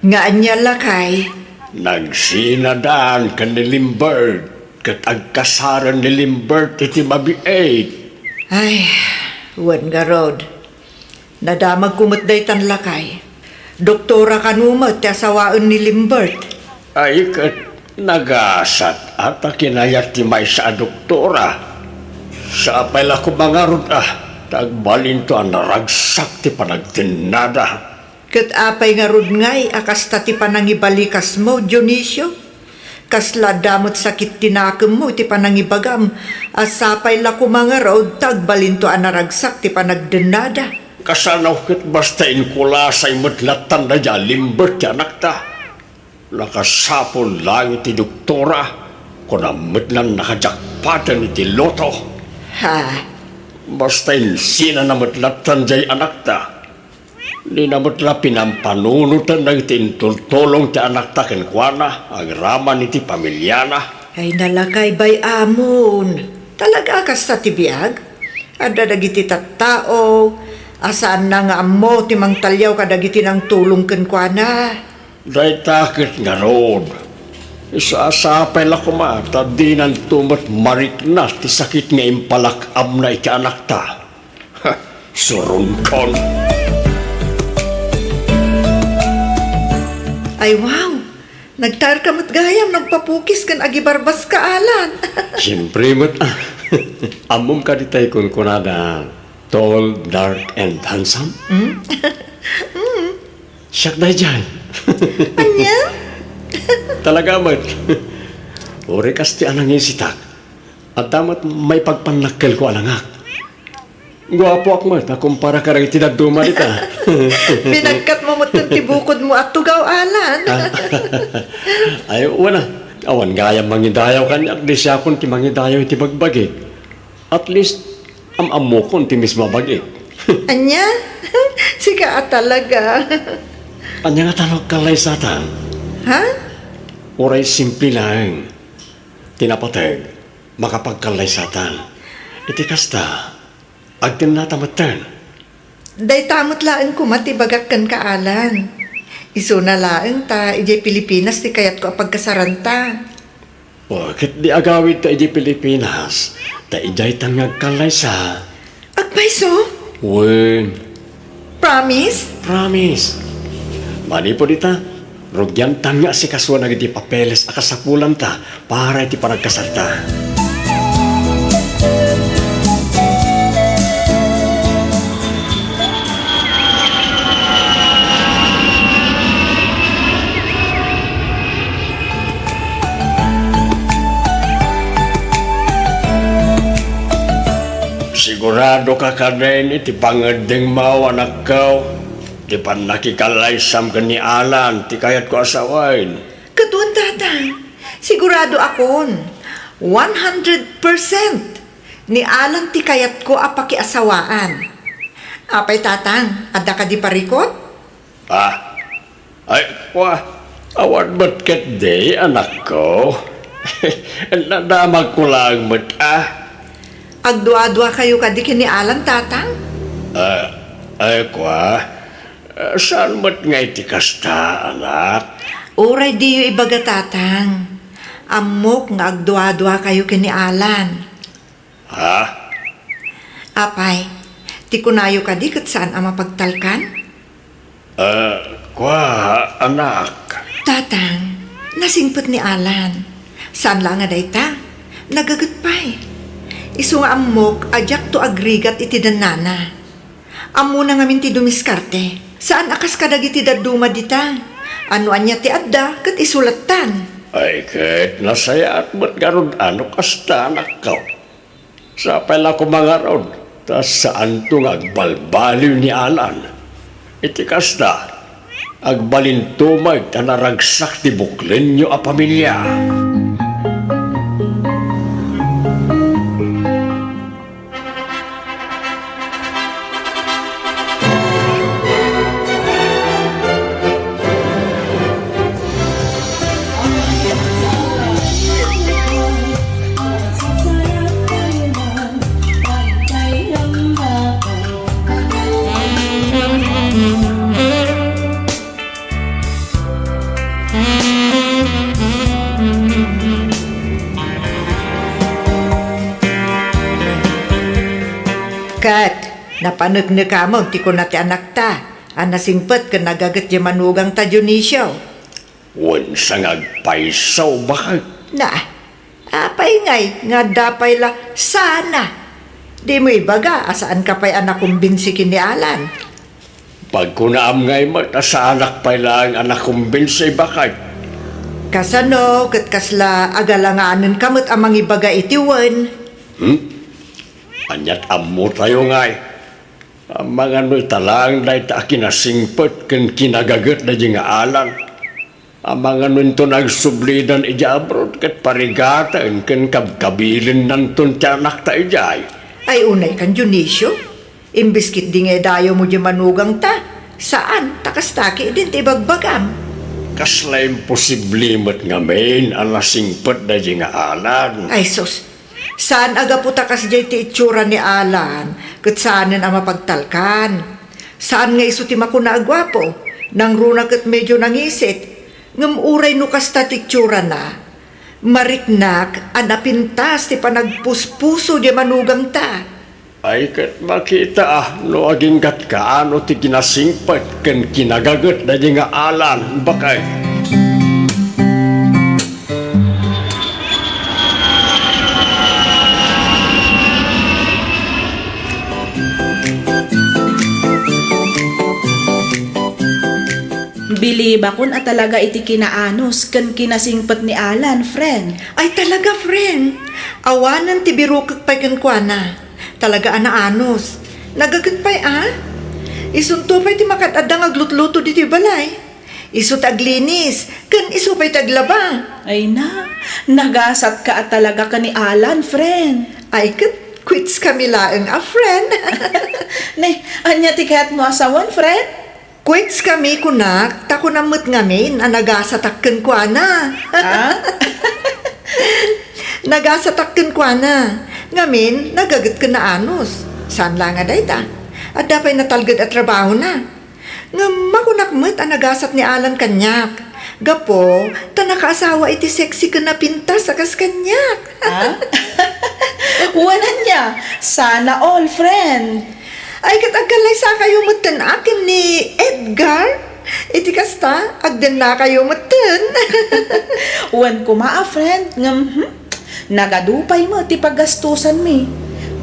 Nga ania, lakay? Nagsinadan ken ni Limbert, ket agkasaren ni Limbert iti mabiit. Ay, wen ngarud. Nadamagko met daytan, lakay. Doktora kano met ti asawaen ni Limbert. Ay, ket nagasat a ta kinayat ti maysa a doktora. Sapay la koma ngarud a, ta agbalinto a naragsak ti panagdennada. Ket apay ngarud ngay a kasta ti panangibalikasmo, Dionisio? Kasla adda met sakit ti nakemmo iti panangibagam a sapay la koma ngarud ta agbalinto a naragsak ti panagdennada. Kasano ket basta inkulasay met lattan daydiay a Limbert ti anakta? Nakasapul laeng iti doktora, kunam met lan nakajakpaten iti loto. Ha? Basta insinana met lattan diay anakta. Dina met la pinampanunotna iti intultulong ti anakta kenkuana agraman iti familiana. Ay, nalakay, bay-amon. Talaga a kasta ti biag? Adda dagiti tattao a saanna nga ammo ti mangtaliaw kadagiti nangtulong kenkuana. Dayta ket ngarud, isu a sapay la koma ta dinanto met marikna ti sakit nga impalak-amna iti anakta. Suronkon. Ay, wow! Nagtaerka met gayam, nagpapukis ken agibarbaska, Alan. Siempre met, ah. Ammom kadi tay kunkunada, tall, dark, and handsome? Hmm? Hmm. Siak daydiay. Ania? Talaga met. Uray kas ti anangisitak. Adda met maipagpannakkelko a langak. Guapoak met a kumpara kadagiti dadduma dita. Pinagkatmo metten ti bukodmo a tugaw, Alan. Ah. Ay, wen a. Awan gayam mangidayaw kaniak, di siakon ti mangidayaw iti bagbagik. At least, am-ammokon ti mismo a bagik. Ania? Sika a talaga. Ania ngata no agkallaysatan? Ha? Uray simple laeng ti napateg, makapagkallaysatan. Iti kasta, agtennata metten. Dayta met laeng koma ti bagak kenka, Alan. Isuna laeng ta idiay Pilipinas ti kayatko a pagkasaranta. O, ket di agawidta idiay Pilipinas, ta idiaytan nga agkallaysa. Agpayso? Wen. Promise? Promise. Manipud ita, rugiantan nga asikasuan dagiti papeles a kasapulanta para iti panagkasarta. Siguradoka kadin iti pangeddengmo, anakko, ti pannakikallaysam ken ni Alan ti kayatko a sawen? Ket wen, Tatang, sigurado akon, one hundred percent, ni Alan ti kayatko a pakiasawaan. Apay, Tatang, adda kadi parikut? Ah, ay, kwa, awan met ketdi, anakko. Nadamagko laeng met, ah. Agduadua kayo kadi ken ni Alan, Tatang? Ah, ay, kwa, ah, saan met nga iti kasta, anak? Uray diyo ibaga, Tatang. Ammok nga agduadua kayo ken ni Alan. Ha? Apay, ti kunayo kadi ket saan a mapagtalkan? Eh, kwa, anak. Tatang, nasingpet ni Alan. Saan la nga dayta, nagaget pay. Isu nga ammok a diakto agrigat iti dannana. Ammona ngamin ti dumiskarte. Saan a kas kadagiti dadduma dita. A no ania ti adda, ket isu lattan. Ay, ket nasayaat met ngarud a no kasta, anakko. Sapay la koma ngarud, ta saanto nga agbalbaliw ni Alan. Iti kasta, agbalinto met ta naragsak ti buklenyo a pamilia. Ket napaneknekamon ti kuna ti anakta a nasingpet ken nagaget diay manugangta, Dionisio. Wen, sa nga agpayso, baket. Na, apay ngay nga adda pay la sana? Dimo ibaga a saanka pay a nakumbinsi ken ni Alan? Pagkunaam ngay met a saanak pay laeng a nakumbinsi, baket. Kasano ket kasla agalanganenka met a mangibaga iti wen? Hmm? Aniat ammotayo ngay? Amangan no ita laeng dayta a kinasingpet ken kinagaget daydi nga Alan. Amangan no inton agsublidan idiay abroad ket parigaten ken kabkabilinnanton ti anakta idiay. Ay, unay kan Dionisio, imbes ketdi nga idayawmo diay manugangta, saan, ta kasta ketdin ti ibagbagam. Kasla imposible met ngamin a nasingpet daydi nga Alan. Ay sus, saan a gapu ta kasdiay ti itsura ni Alan, ket saanen a mapagtalkan. Saan nga isu ti makuna a guapo, nangruna ket medio nangisit, ngem uray no kasta ti itsurana, mariknak a napintas ti panagpuspuso diay manugangta. Ay, ket makita a no aginggatka no ti kinasingpet ken kinagaget daydi nga Alan, baket. Bilibakon a talaga iti kinaanus ken kinasingpet ni Alan, friend. Ay, talaga, friend. Awanen ti birukek pay kenkuana. Talaga a naanus. Nagaget pay a? Isunto pay ti makad-adda nga aglutluto ditoy balay. Isu ti aglinis, ken isu pay ti aglaba. Ay na, nagasatka a talaga ken ni Alan, friend. Ay ket, quits kami laeng a friend. Ne, ania ti kayatmo a sawen, friend? Quits kami, kunak, ta kunam met ngamin a nagasatak kenkuana. Ah? Nagasatak kenkuana. Ngamin, nagaget ken naanus. Saan la nga dayta? Adda pay natalged a trabahona. Ngem makunak met a nagasat ni Alan kaniak. Gapu ta nakaasawa iti sexy ken napintas a kas kaniak. Ah? Wen ania, sana all, friend. Ay, ket agkallaysakayo metten a ken ni Edgar? Iti kasta, agdennakayo metten. Wen koma a friend, ngem, hmm, nagadu pay met ti paggastusanmi.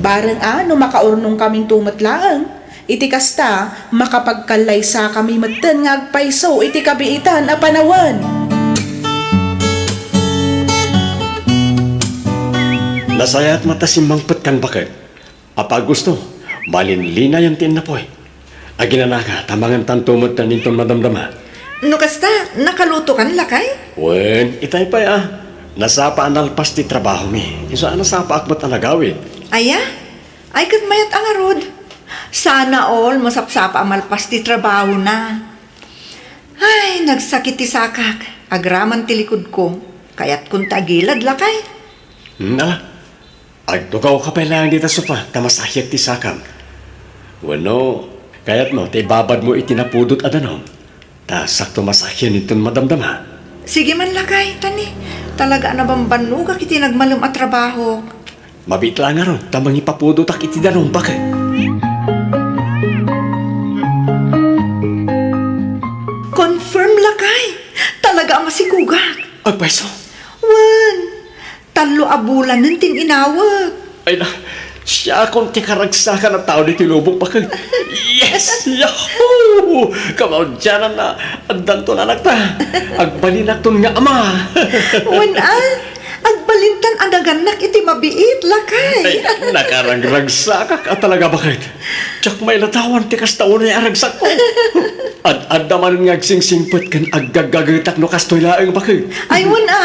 Bareng a no makaurnongkaminto met laeng. Iti kasta, makapagkallaysakami metten nga agpayso iti kabiitan a panawen. Nasayaat met a simmangpetkan, baket. Apo Augusto, malinlinayan ti innapoy. Aginanaka, ta mangantanto met inton madamdama. No kasta, nakalutokan, lakay? Wen, itay pay a. Nasapa a nalpas ti trabahomi. Isu a nasapaak met a nagawid. Aya? Ay, ket mayat a ngarud. Sana all masapsapa a malpas ti trabahona. Ay, nagsakit ti sakak. Agraman ti likudko. Kayatkon ta agilad, lakay. Hmm, ala. Agtugawka pay laeng dita sofa ta masahiak ti sakam. Wenno, kayatmo ta ibabadmo iti napudot a danum? Ta sakto masahian inton madamdama. Sige man, lakay, tani. Talaga a nabambannogak iti nagmalem a trabaho. Mabiit laeng ngarud ta mangipapudotak iti danum, baket. Confirm, lakay. Talaga a masikugak. Agpayso. Wen, tallo a bulanen ti inawek. Ay na, siakon ti karagsakan a tao ditoy lubong, baket. Yes! Yahoo! Kamaudiananna, addanton anakta. Agbalinakton nga ama. Wen a, agbalintan a nagannak iti mabiit, lakay. Ay, nakaragragsakak a talaga, baket. Diak mailatawan ti kasta unay a ragsakko. Ad-adda manen nga agsingsingpet ken aggaggagetak no kastoy laeng, baket. Ay, wen a.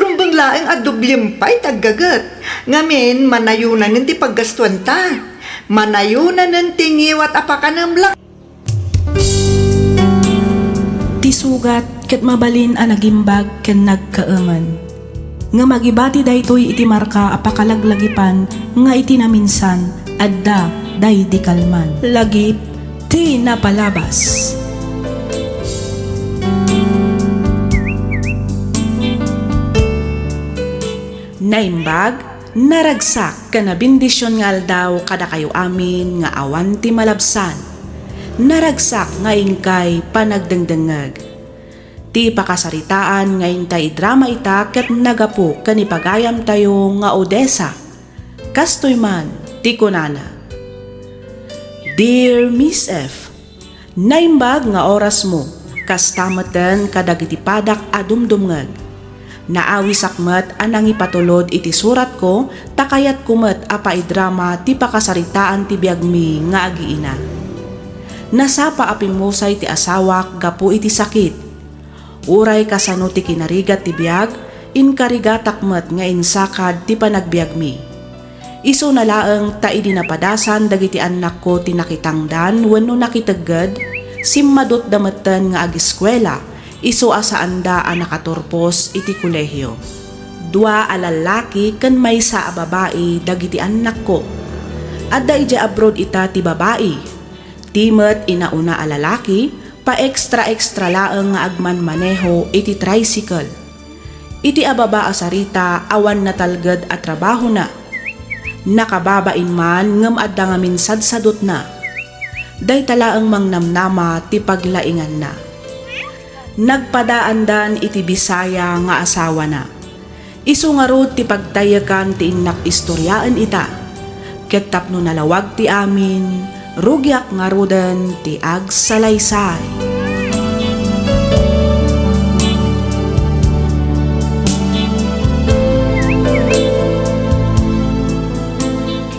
Rumbeng laeng a doblem pay ti aggaget. Ngamin, manayonanen ti paggastuanta. Manayonanen ti ngiwat a pakanem, lakay. Ti sugat ket mabalin a nagimbag ken nagkaemen. Ngem agibati daytoy iti marka a pakalaglagipan nga iti naminsan, adda daydi kalman. Lagip ti napalabas. Naimbag, naragsak ken nabendision nga aldaw kadakayo amin nga awan ti malabsan. Naragsak nga inkay panagdengdengngeg. Ti pakasaritaan nga intay idrama ita ket naggapu ken ipagayamtayo nga Odessa. Kastoy man ti kunana, Dear Miss F, naimbag nga orasmo, kasta metten kadagiti padak a dumdumngeg. Naawisak met a nangipatulod iti suratko ta kayatko met a paidrama ti pakasaritaan ti biagmi nga agiina. Nasapa a pimmusay ti asawak gapu iti sakit. Uray kasano ti kinarigat ti biag, inkarigatak met nga insakad ti panagbiagmi. Isuna laeng ta idi napadasan dagiti annakko ti nakitangdan wenno nakitegged, simmadutda metten nga ageskuela, isu a saanda a nakaturpos iti kolehio. Dua a lallaki ken maysa a babai dagiti annakko. Adda idiay abroad ita ti babai. Ti met inauna a lalaki, paextra-extra laeng nga agmanmaneho iti tricycle. Iti ababa a sarita, awan natalged a trabahona. Nakababain man ngem adda ngamin sadsadutna. Dayta laeng mangnamnama ti paglainganna. Nagpadaandan iti Bisaya nga asawana. Isu ngarud ti pagtaykan ti innak istoriaen ita. Ket tapno nalawag ti amin, rugiak ngaruden ti agsalaysay.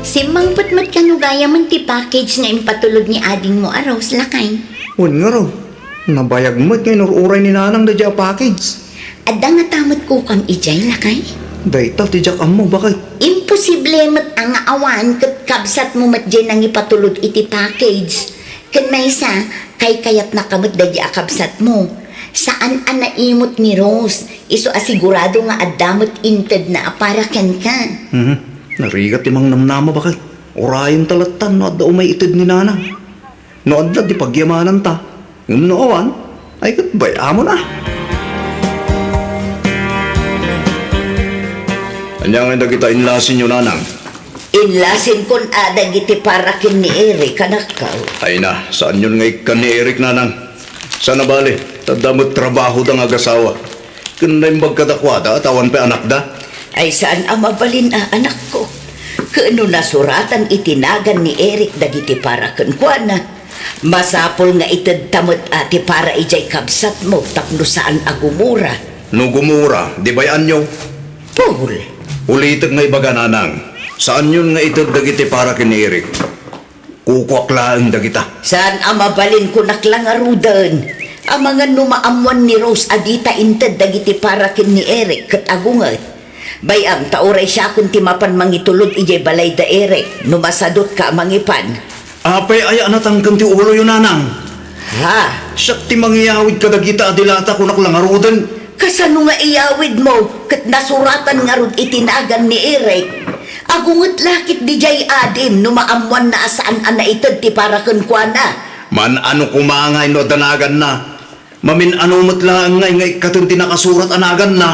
Simmangpet met kano gayamen ti package nga impatulod ni adingmo a Rose, lakay? Wen ngarud, nabayag met nga inur-uray ni Nanang daydiay a package. Adda ngata met kukam idiay, lakay? Dayta ti diak ammo, baket. Imposible met a nga awan ket kabsatmo met diay nangipatulod iti package. Ken maysa, kaykayatnaka met daydiay a kabsatmo. Saan a naimut ni Rose, isu a sigurado nga adda met intedna a para kenka. Mhm. Narigat ti mangnamnama, baket. Urayenta lattan no adda umay ited ni Nanang. No adda di pagyamananta, ngem no awan, ay ket bay-amon a. Ania ngay dagita inlasinyo, Nanang? Inlasinkon a dagiti para ken ni Eric, anakko. Ay na, saanyon nga ikkan ni Eric, Nanang? Saan a bale, ta adda met trabahoda nga agasawa. Ken naimbag kadakuada a ta awan pay anakda? Ay, saan a mabalin a, anakko. Ken no nasuratan iti nagan ni Eric dagiti para kenkuana, masapul nga itedta met a ti para idiay kabsatmo tapno saan a gumura. No gumura, di bay-anyo? Paul. Ulitek nga ibaga, Nanang. Saanyon nga ited dagiti para ken ni Eric? Kukuak laeng dagita. Saan a mabalin, kunak la ngaruden. Amangan no maammuan ni Rose a dita inted dagiti para ken ni Eric ket agunget. Bay-am ta uray siakon ti mapan mangitulod idiay balay da Eric no masadutka a mangipan. Apay aya a natangken ti uloyo, nanang? Ha? Siak ti mangiyawid kadagita a dilata, kunak la ngaruden. Kasano nga iyawidmo ket nasuratan ngarud iti nagan ni Eric? Agunget la ket didiay adim no maammuanna a saan a naited ti para kenkuana. Man-ano koma ngay no adda naganna? Mamin-ano met laeng ngay nga ikkaten ti nakasurat a naganna?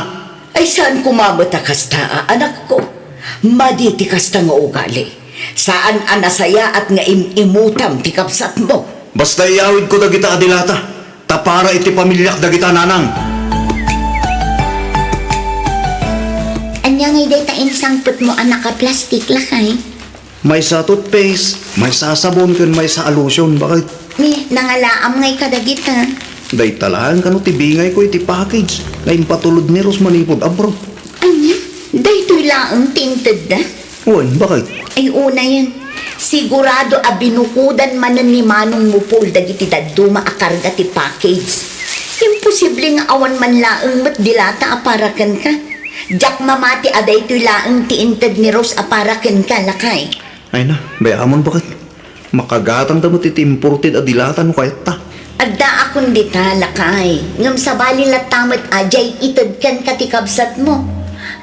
Ay, saan koma met a kasta a anakko. Madi ti kasta nga ugali. Saan a nasayaat nga im-imutam ti kabsatmo. Basta iyawidko dagita a dilata, ta para iti pamiliak dagita, nanang. Ania ngay dayta insangpetmo a nakaplastik, lakay? Maysa a toothpaste, maysa a sabon, ken maysa a lotion, baket. Ni, nangalaam ngay kadagita. Dayta laeng kano ti bingayko iti package nga impatulod ni Rose manipud abroad. Ania? Daytoy laeng ti intedda? Wen, baket. Ay, unayen. Sigurado a binukodan manen ni Manongmo Paul dagiti dadduma a karga ti package. Imposible nga awan man laeng met dilata a para kenka. Diak mamati a daytoy laeng ti inted ni Rose a para kenka, lakay. Ay na, bay-amon, baket. Makagatangda met iti imported a dilata no kayatta. Addaakon dita, lakay. Ngem sabali latta met a diay ited kenka ti kabsatmo.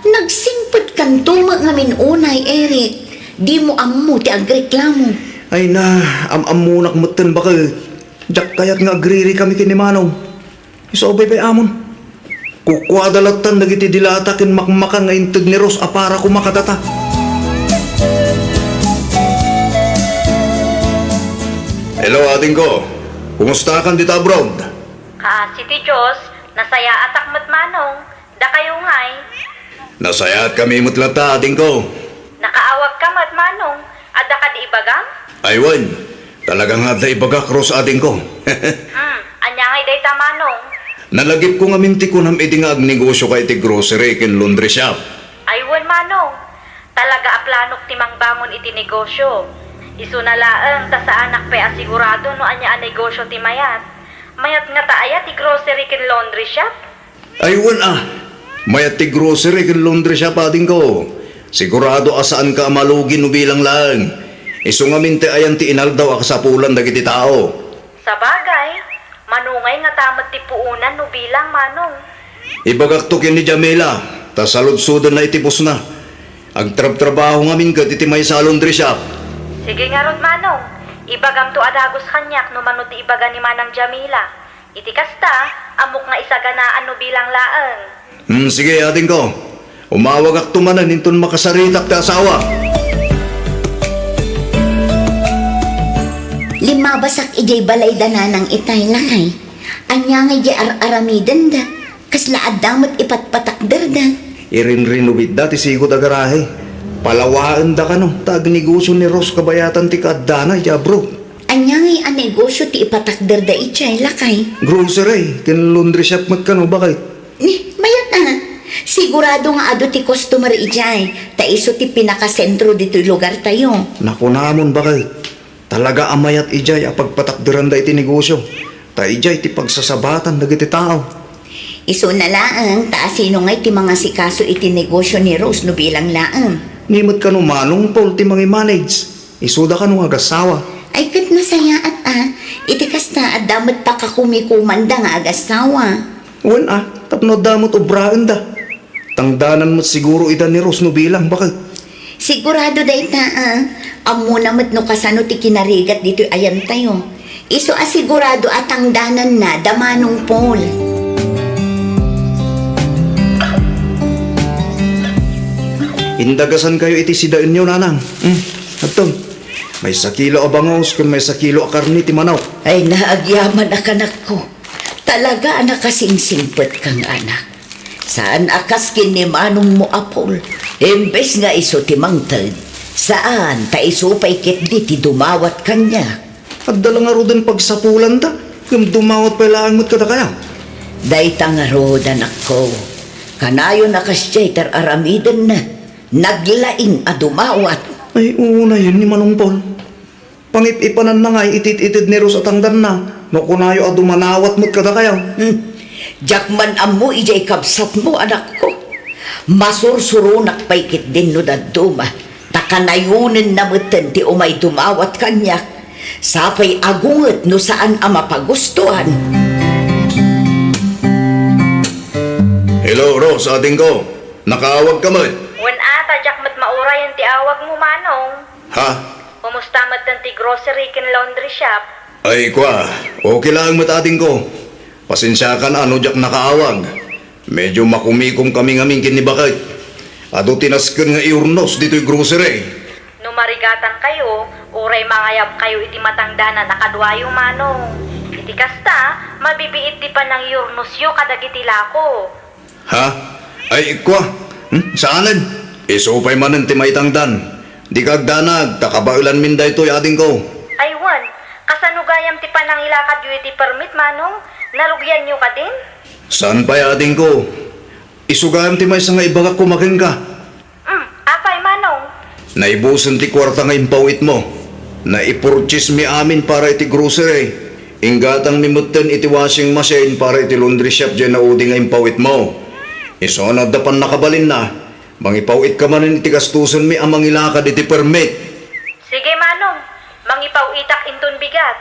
Nagsingpetkanto met ngamin unay, Eric. Dimo ammo ti agreklamo. Ay na, am-ammonak metten, baket. Diak kayat nga agririkami ken ni Manong. Isu a bay-amon. Kukuada lattan dagiti dilata ken makmakan nga inted ni Rose a para koma kadata. Hello, adingko. Kumustakan dita abroad? Kaasi ti Dios, nasayaatak met, Manong. Dakayo ngay? Nasayaatkami met latta, adingko. Nakaawagka met, Manong. Adda kadi ibagam? Ay wen, talaga nga adda ibagak, Rose, adingko. Hmm, ania ngay dayta, Manong? Nalagipko ngamin ti kunam idi nga agnegosioka iti grocery ken laundry shop. Ay wen, Manong. Talaga a planok ti mangbangon iti negosio. Isuna laeng ta saanak pay a sigurado no ania a negosio ti mayat. Mayat ngata aya ti grocery ken laundry shop? Ay wen a, mayat ti grocery ken laundry shop, adingko. Sigurado a saanka a malugi no bilang laeng. Isu ngamin ti ayan ti inaldaw a kasapulan dagiti tao. Sabagay, manungay ngata met ti puonan no bilang, Manong. Ibagakto ken ni Jamila, ta saludsodenna iti busna. Agtrabtrabaho ngamin ket iti maysa a laundry shop. Sige ngarud, Manong. Ibagamto a dagus kaniak no mano ti ibaga ni Manang Jamila. Iti kasta, ammok nga isaganaan no bilang laeng. Hmm, sige, adingko. Umawagakto manen inton makasaritak ti asawa. Limmabasak idiay balay da Nanang itay, lakay. Ania ngay diay ar-aramidenda? Kasla adda met ipatpatakderda? Irinrenovate'da ti sigud a garahe. Palawaenda kano, ta agnegosio ni Rose kabayatan ti kaaddana idiay abroad. Ania ngay a negosio ti ipatakderda idiay, lakay? Grocery, ken laundry shop met kano, baket. Ni, mayat a. Sigurado nga adu ti customer idiay, ta isu ti pinakasentro ditoy lugartayo. Nakunamon, baket. Talaga a mayat idiay a pagpatakderanda iti negosio, ta idiay ti pagsasabatan dagiti tao. Isuna laeng, ta asino ngay ti mangasikaso iti negosio ni Rose no bilang laeng? Ni met kano Manong Paul ti mangimanage. Isuda kano nga agassawa. Ay, ket nasayaat a. Iti kasta, adda met pakakumikomanda nga agassawa. Wen a, tapno adda met obraenda. Tangdanan met siguro ida ni Rose no bilang, baket. Sigurado dayta a. Ammona met no kasano ti kinarigat ditoy ayantayo. Isu a sigurado a tangdananna da Manong Paul. Indagasankayo iti sidaenyo, Nanang. Hmm, adto. Maysa kilo a bangus ken maysa kilo a karne ti manok. Ay, naagyamanak, anakko. Talaga a nakasingsingpetka nga anak. Saan a kas ken ni manongmo a Paul. Imbes nga isu ti mangted, saan, ta isu pay ketdi ti dumawat kaniak. Adda la ngaruden pagsapulanda, ngem dumawat pay laeng met kadakayo. Dayta ngarud, anakko. Kanayon a kasdiay ti ar-aramidenna. Naglaing a dumawat. Ay, unayen ni Manong Paul. Pangip-ipananna ngay iti it-ited ni Rose a tangdanna. No kunayo a dumanawat met kadakayo. Hmm. Diak man ammo idiay kabsatmo, anakko. Masursuronak pay ketdin no dadduma. Ta kanayonenna metten ti umay dumawat kaniak. Sapay agunget no saan a mapagustuan. Hello, Rose, adingko. Nakaawag ka met? Wen a, ta diak met maurayen ti awagmo, Manong. Ha? Kumusta metten ti grocery ken laundry shop? Ay, kua, okay laeng met, adingko. Pasensiakan a no diak nakaawag. Medyo makumikom kami ngamin ken ni baket. Adu ti nasken nga iurnos ditoy grocery. No marigatankayo, uray mangayabkayo iti matangdanan a kaduayo, Manong. Iti kasta, mabibiit ti panangiurnosyo kadagiti lako. Ha? Ay, kua? Hmm? Saanen? Isu pay manen ti maitangdan. Dika agdanag, ta kabaelanmin daytoy, adingko. Ay, wen, kasano gayam ti panangilakadyo iti permit, Manong? Narugianyo kadin? Saan pay, adingko? Isu gayam ti maysa nga ibagak koma kenka. Hmm, apay, Manong? Naibusen ti kuarta nga impaw-itmo. Naipurchase mi amin para iti grocery. Inggatang mi metten iti washing machine para iti laundry shop diay naudi nga impaw-itmo. Isu no adda pannakabalinna, mangipaw-it ka manen iti gastusen mi a mangilakad iti permit. Sige, Manong. Mangipaw-itak inton bigat.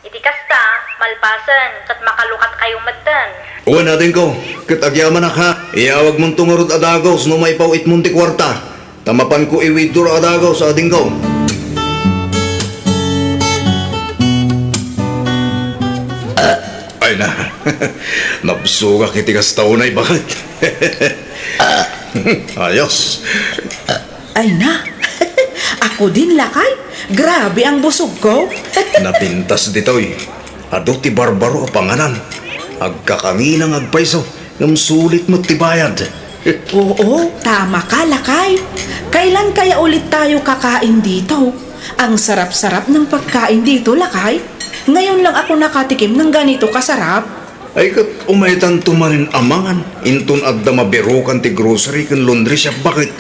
Iti kasta, malpasen, ket makalukatkayo metten. Wen, adingko, ket agyamanak, ha. Iyawagmonto ngarud a dagus no maipaw-itmon ti kuarta. Ta mapanko iwithdraw a dagus, adingko. Ay na, nabsogak iti kasta unay baket. Ayos. Ay na, ako din, lakay. Grabe ang busogko. Napintas ditoy. Adu ti barbaro a panganan. Agkakangina nga agpayso, ngem sulit met ti bayad. Oo, tama ka, lakay. Kailan kaya ulit tayo kakain dito? Ang sarap-sarap ng pagkain dito, lakay. Ngayon lang ako nakatikim ng ganito kasarap. Ay, ket umaytanto manen a mangan, inton adda mabirukan ti grocery ken laundry shop, baket.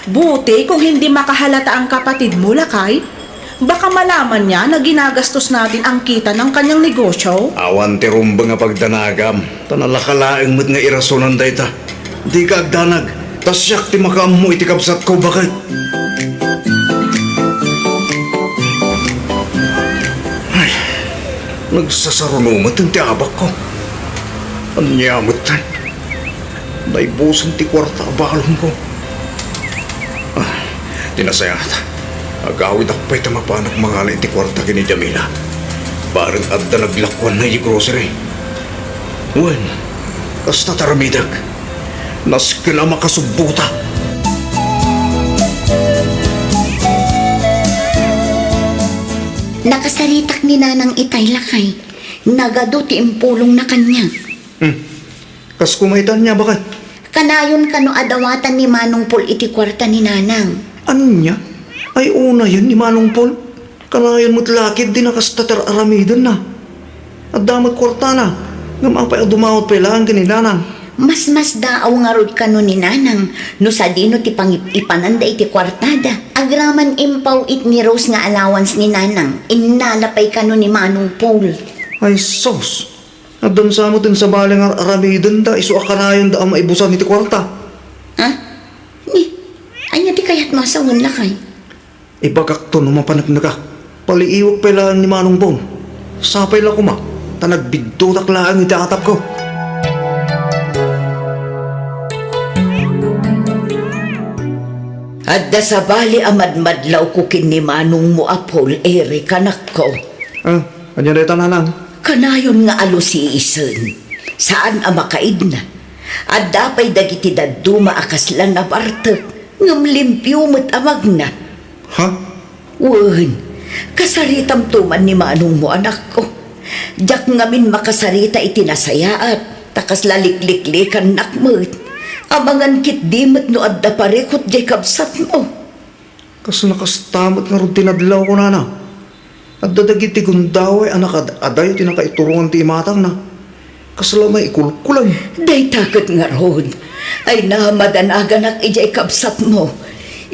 Buti kung hindi makahalata ang kapatid mo, lakay. Baka malaman niya na ginagastos natin ang kita ng kanyang negosyo. Awan ti rumbeng a pagdanagam, ta nalaka laeng met nga irasonan dayta. Dika agdanag, ta siak ti makaammo iti kabsatko, baket. Ay, nagsasaruno met ti abakko. Ania met? Naibusen ti kuarta a balonko. Ah, ti nasayaat. Agawidak pay ta mapanak mangala iti kuarta ken ni Jamila. Bareng adda naglakuanna iti grocery. Wen, kasta ti aramidek. Nasken a makasubbotak. Nakasaritak ni Nanang itay, lakay. Nagadu ti impulongna kaniak. Hmm. Kas kumaytan niya, baket? Kanayon kano a dawatan ni Manong Paul iti kuarta ni Nanang. Ania? Ay, unayen ni Manong Paul. Kanayon met la ketdi a kasta ti ar-aramidenna. Adda met kuartana, ngem apay a dumawat pay laeng ken ni Nanang? Masmasdaaw ngarud kano ni Nanang no sadino ti pangip-ipananda iti kuartada. Agraman impaw-it ni Rose nga allowance ni Nanang, innala pay kano ni Manong Paul. Ay, sus! Addan sa met ti sabali nga ar-aramidenda isu a kanayonda a maibusan iti kuarta. Ha? Ni, ania ti kayatmo a sawen, lakay? Ibagakto no mapaneknekak. Paliiwek pay laeng ni Manong Paul. Sapay la koma, ta nagbidduttak laeng iti atapko. Adda sabali a madmadlawko ken ni manongmo a Paul, Eric, anakko. Ah, ania dayta, Nanang? Kanayon nga alusiisen. Saan a makaidna. Adda pay dagiti dadduma a kasla nabartek, ngem limpio met a magna. Ha? Wen, kasaritamto man ni manongmo, anakko. Diak ngamin makasarita iti nasayaat, ta kasla likliklikannak met. Amangan ketdi met no adda parikut diay kabsatmo. Kasla kasta met ngarud ti nadlawko, Nana. Adda dagiti gundaway a nakaad-adayo ti nakaiturongan ti imatangna. Kasla may ikulkulan. Dayta ket ngarud. Ay, namadanagannak idiay kabsatmo.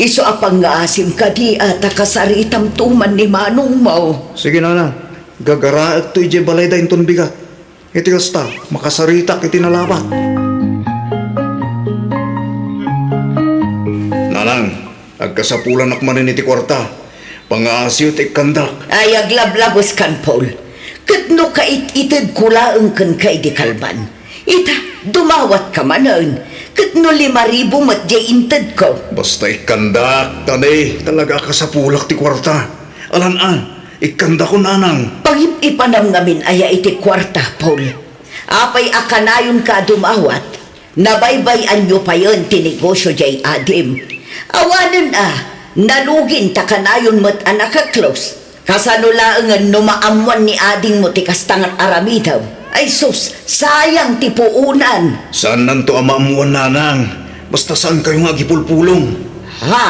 Isu a pangngaasim kadi a ta kasaritamto man ni manongmo. Sige, nanang. Gagaraekto idiay balayda inton bigat. Iti kasta, makasaritak iti nalabat. Nanang, agkasapulanak manen iti kuarta. Pangaasiyo ti ikkandak. Ay, aglablabeskan, Paul. Ket no kait-itedko laeng kenka idi kalman, ita, dumawatka manen. Ket no lima ribu met diay intedko. Basta ikkandak, ta ne, talaga a kasapulak ti kuarta. Alan-an, ikkandakon, nanang. Pangip-ipanam ngamin aya iti kuarta, Paul. Apay a kanayonka a dumawat? Nabaybay-anyo payen ti negosio diay adim. Awanen a, nalugin ta kanayon met a nakaklos. Kasano laengen no maammoan ni adingmo ti kasta nga aramidem? Ay sus, sayang ti puonan. Saannanto a maammoan, nanang. Basta saankayo nga agipulpulong. Ha?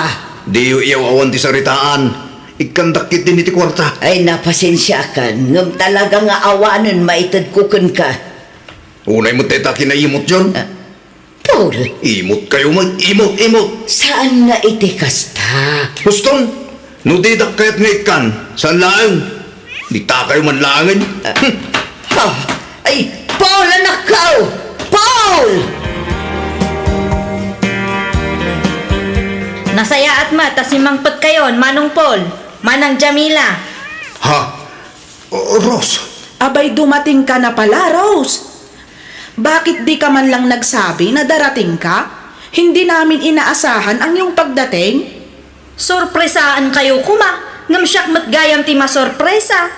Diyo iyaw-awan ti saritaan. Ikkandak ketdin iti kuarta. Ay, napasensiakan, ngem talaga nga awanen maitedko kenka. Unay met dayta kinaimotyon. Ah, Paul. Imotkayo met, imot, imot. Saan nga iti kasta? Huston, no didak kayat nga ikkan, saan laeng? Ditakayo man laengen. Ah, ha? Ay, Paul, anakko! Paul! Nasayaat met ta simmangpetkayon, Manong Paul, Manang Jamila. Ha? O, Rose. Abay, dumating ka na pala, Rose. Bakit di ka man lang nagsabi na darating ka? Hindi namin inaasahan ang iyong pagdating. Sorpresaankayo koma, ngem siak met gayam ti masorpresa.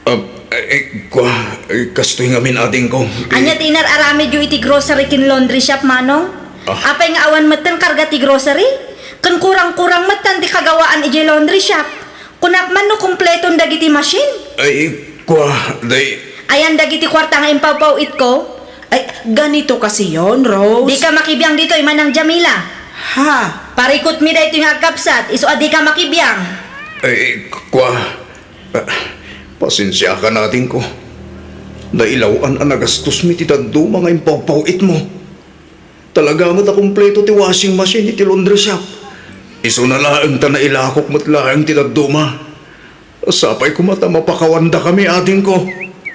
Ah, eh, eh, kua, eh, kastoy ngamin, adingko. Ania ti inar-aramidyo iti grocery ken laundry shop, Manong? Ah. Apay nga awan metten karga ti grocery? Ken kurang-kurang metten ti kagawaan idiay laundry shop. Kunak man no kompleton dagiti machine. Ay, kua, day. Ayan dagiti kuarta nga impawpaw-itko. Ay, ganito kasi yon, Rose. Dika makibiang ditoy, Manang Jamila. Ha? Parikutmi daytoy nga agkabsat, isu a dika makibiang. Ay, kua, ah, pasensiakan, adingko. Nailaw-an a nagastosmi ti dadduma nga impawpaw-itmo. Talaga met a kompleto ti washing machine iti laundry shop. Isuna laeng ta nailakok met laeng ti dadduma. Sapay koma ta mapakawandakami, adingko.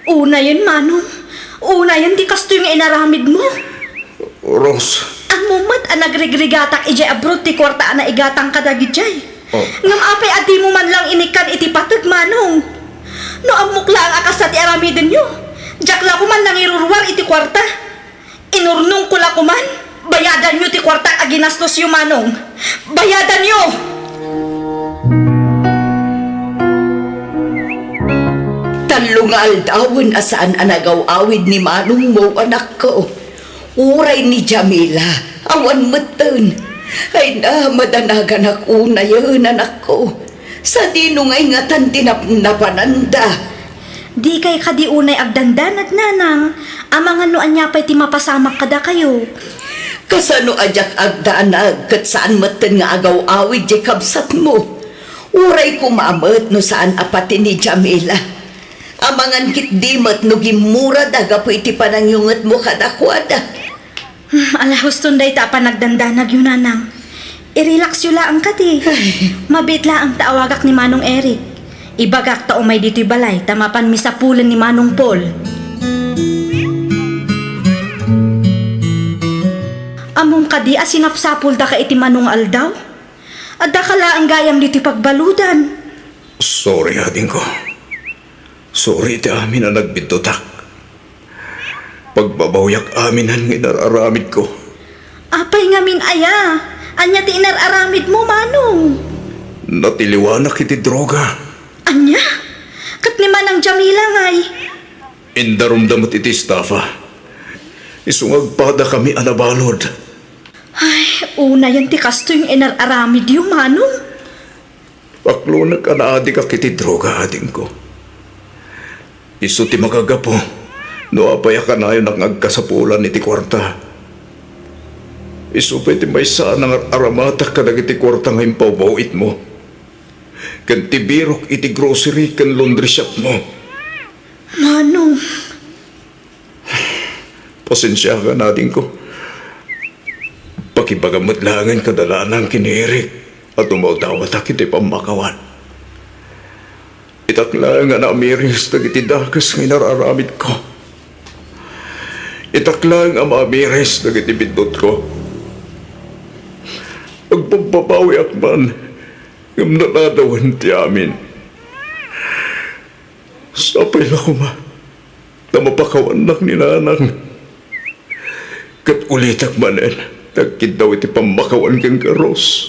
Unayen, Manong. Unayen ti kastoy nga inaramidmo. Rose. Ammom met a nagrigrigatak idiay abroad ti kuarta a naigatang kadagijay. Oh. Ngem apay a dimo man lang inikkan iti pateg, Manong? No ammok laeng a kasta ti aramidenyo, diak la koma nangiruruar iti kuarta. Inurnongko la koman, bayadanyo ti kuartak a ginastosyo, Manong. Bayadanyo! Tallo nga aldawen a saan a nagaw-awid ni manongmo, anakko. Uray ni Jamila, awan metten. Ay, namadanagannak unayen, anakko. Sadino nga ingatan ti napnapananda? Dikay kadi unay agdandanag, nanang, amangan no ania pay ti mapasamak kadakayo? Kasano a diak agdanag ket saan metten nga agaw-awid diay kabsatmo? Uray koma met no saan a pati ni Jamila. Amangan ketdi met no gimmurada gapu iti panangyungetmo kadakuada. Hmm, ala, huston dayta a panagdandanagyo, nanang. I-relaxyo laeng kadi. Ay. Mabiit laeng ta awagak ni Manong Eric. Ibagak ta umay ditoy balay ta mapanmi sapulen ni Manong Paul. Ammom kadi a sinapsapulda ka iti mano nga aldaw? Addaka laeng gayam ditoy pagbaludan. Sorry, adingko. Sorry iti amin a nagbiddutak. Pagbabawiak aminen nga inar-aramidko. Apay ngamin aya? Ania ti inar-aramidmo, Manong? Natiliwanak iti droga. Ania? Ket ni Manang Jamila ngay? Indarumda met iti estafa. Isu nga agpadakami a nabalud. Ay, unayen ti kastoy nga inar-aramidyo, Manong. Paklonek a naadikak iti droga, adingko. Isu ti makagapu no apay a kanayonak nga agkasapulan iti kuarta. Isu pay ti maysa a nangar-aramatak kadagiti kuarta nga impawpaw-itmo ken ti birok iti grocery ken laundry shopmo. Manong. Pasensiakan, adingko. Pakibagam met laengen kada nanang ken ni Eric a dumawdawatak iti pammakawan. Itak laeng a naamiris dagiti dakes nga inararamidko. Itak laeng a maamiris dagiti biddutko. Agbabbabawiak man, ngem naladawen ti amin. Sapay la koma ta mapakawannak ni nanang. Ket ulitek manen ti agkiddaw iti pammakawan ken garus,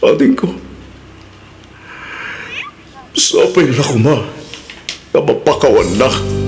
adingko. Sapay la koma ta mapakawannak.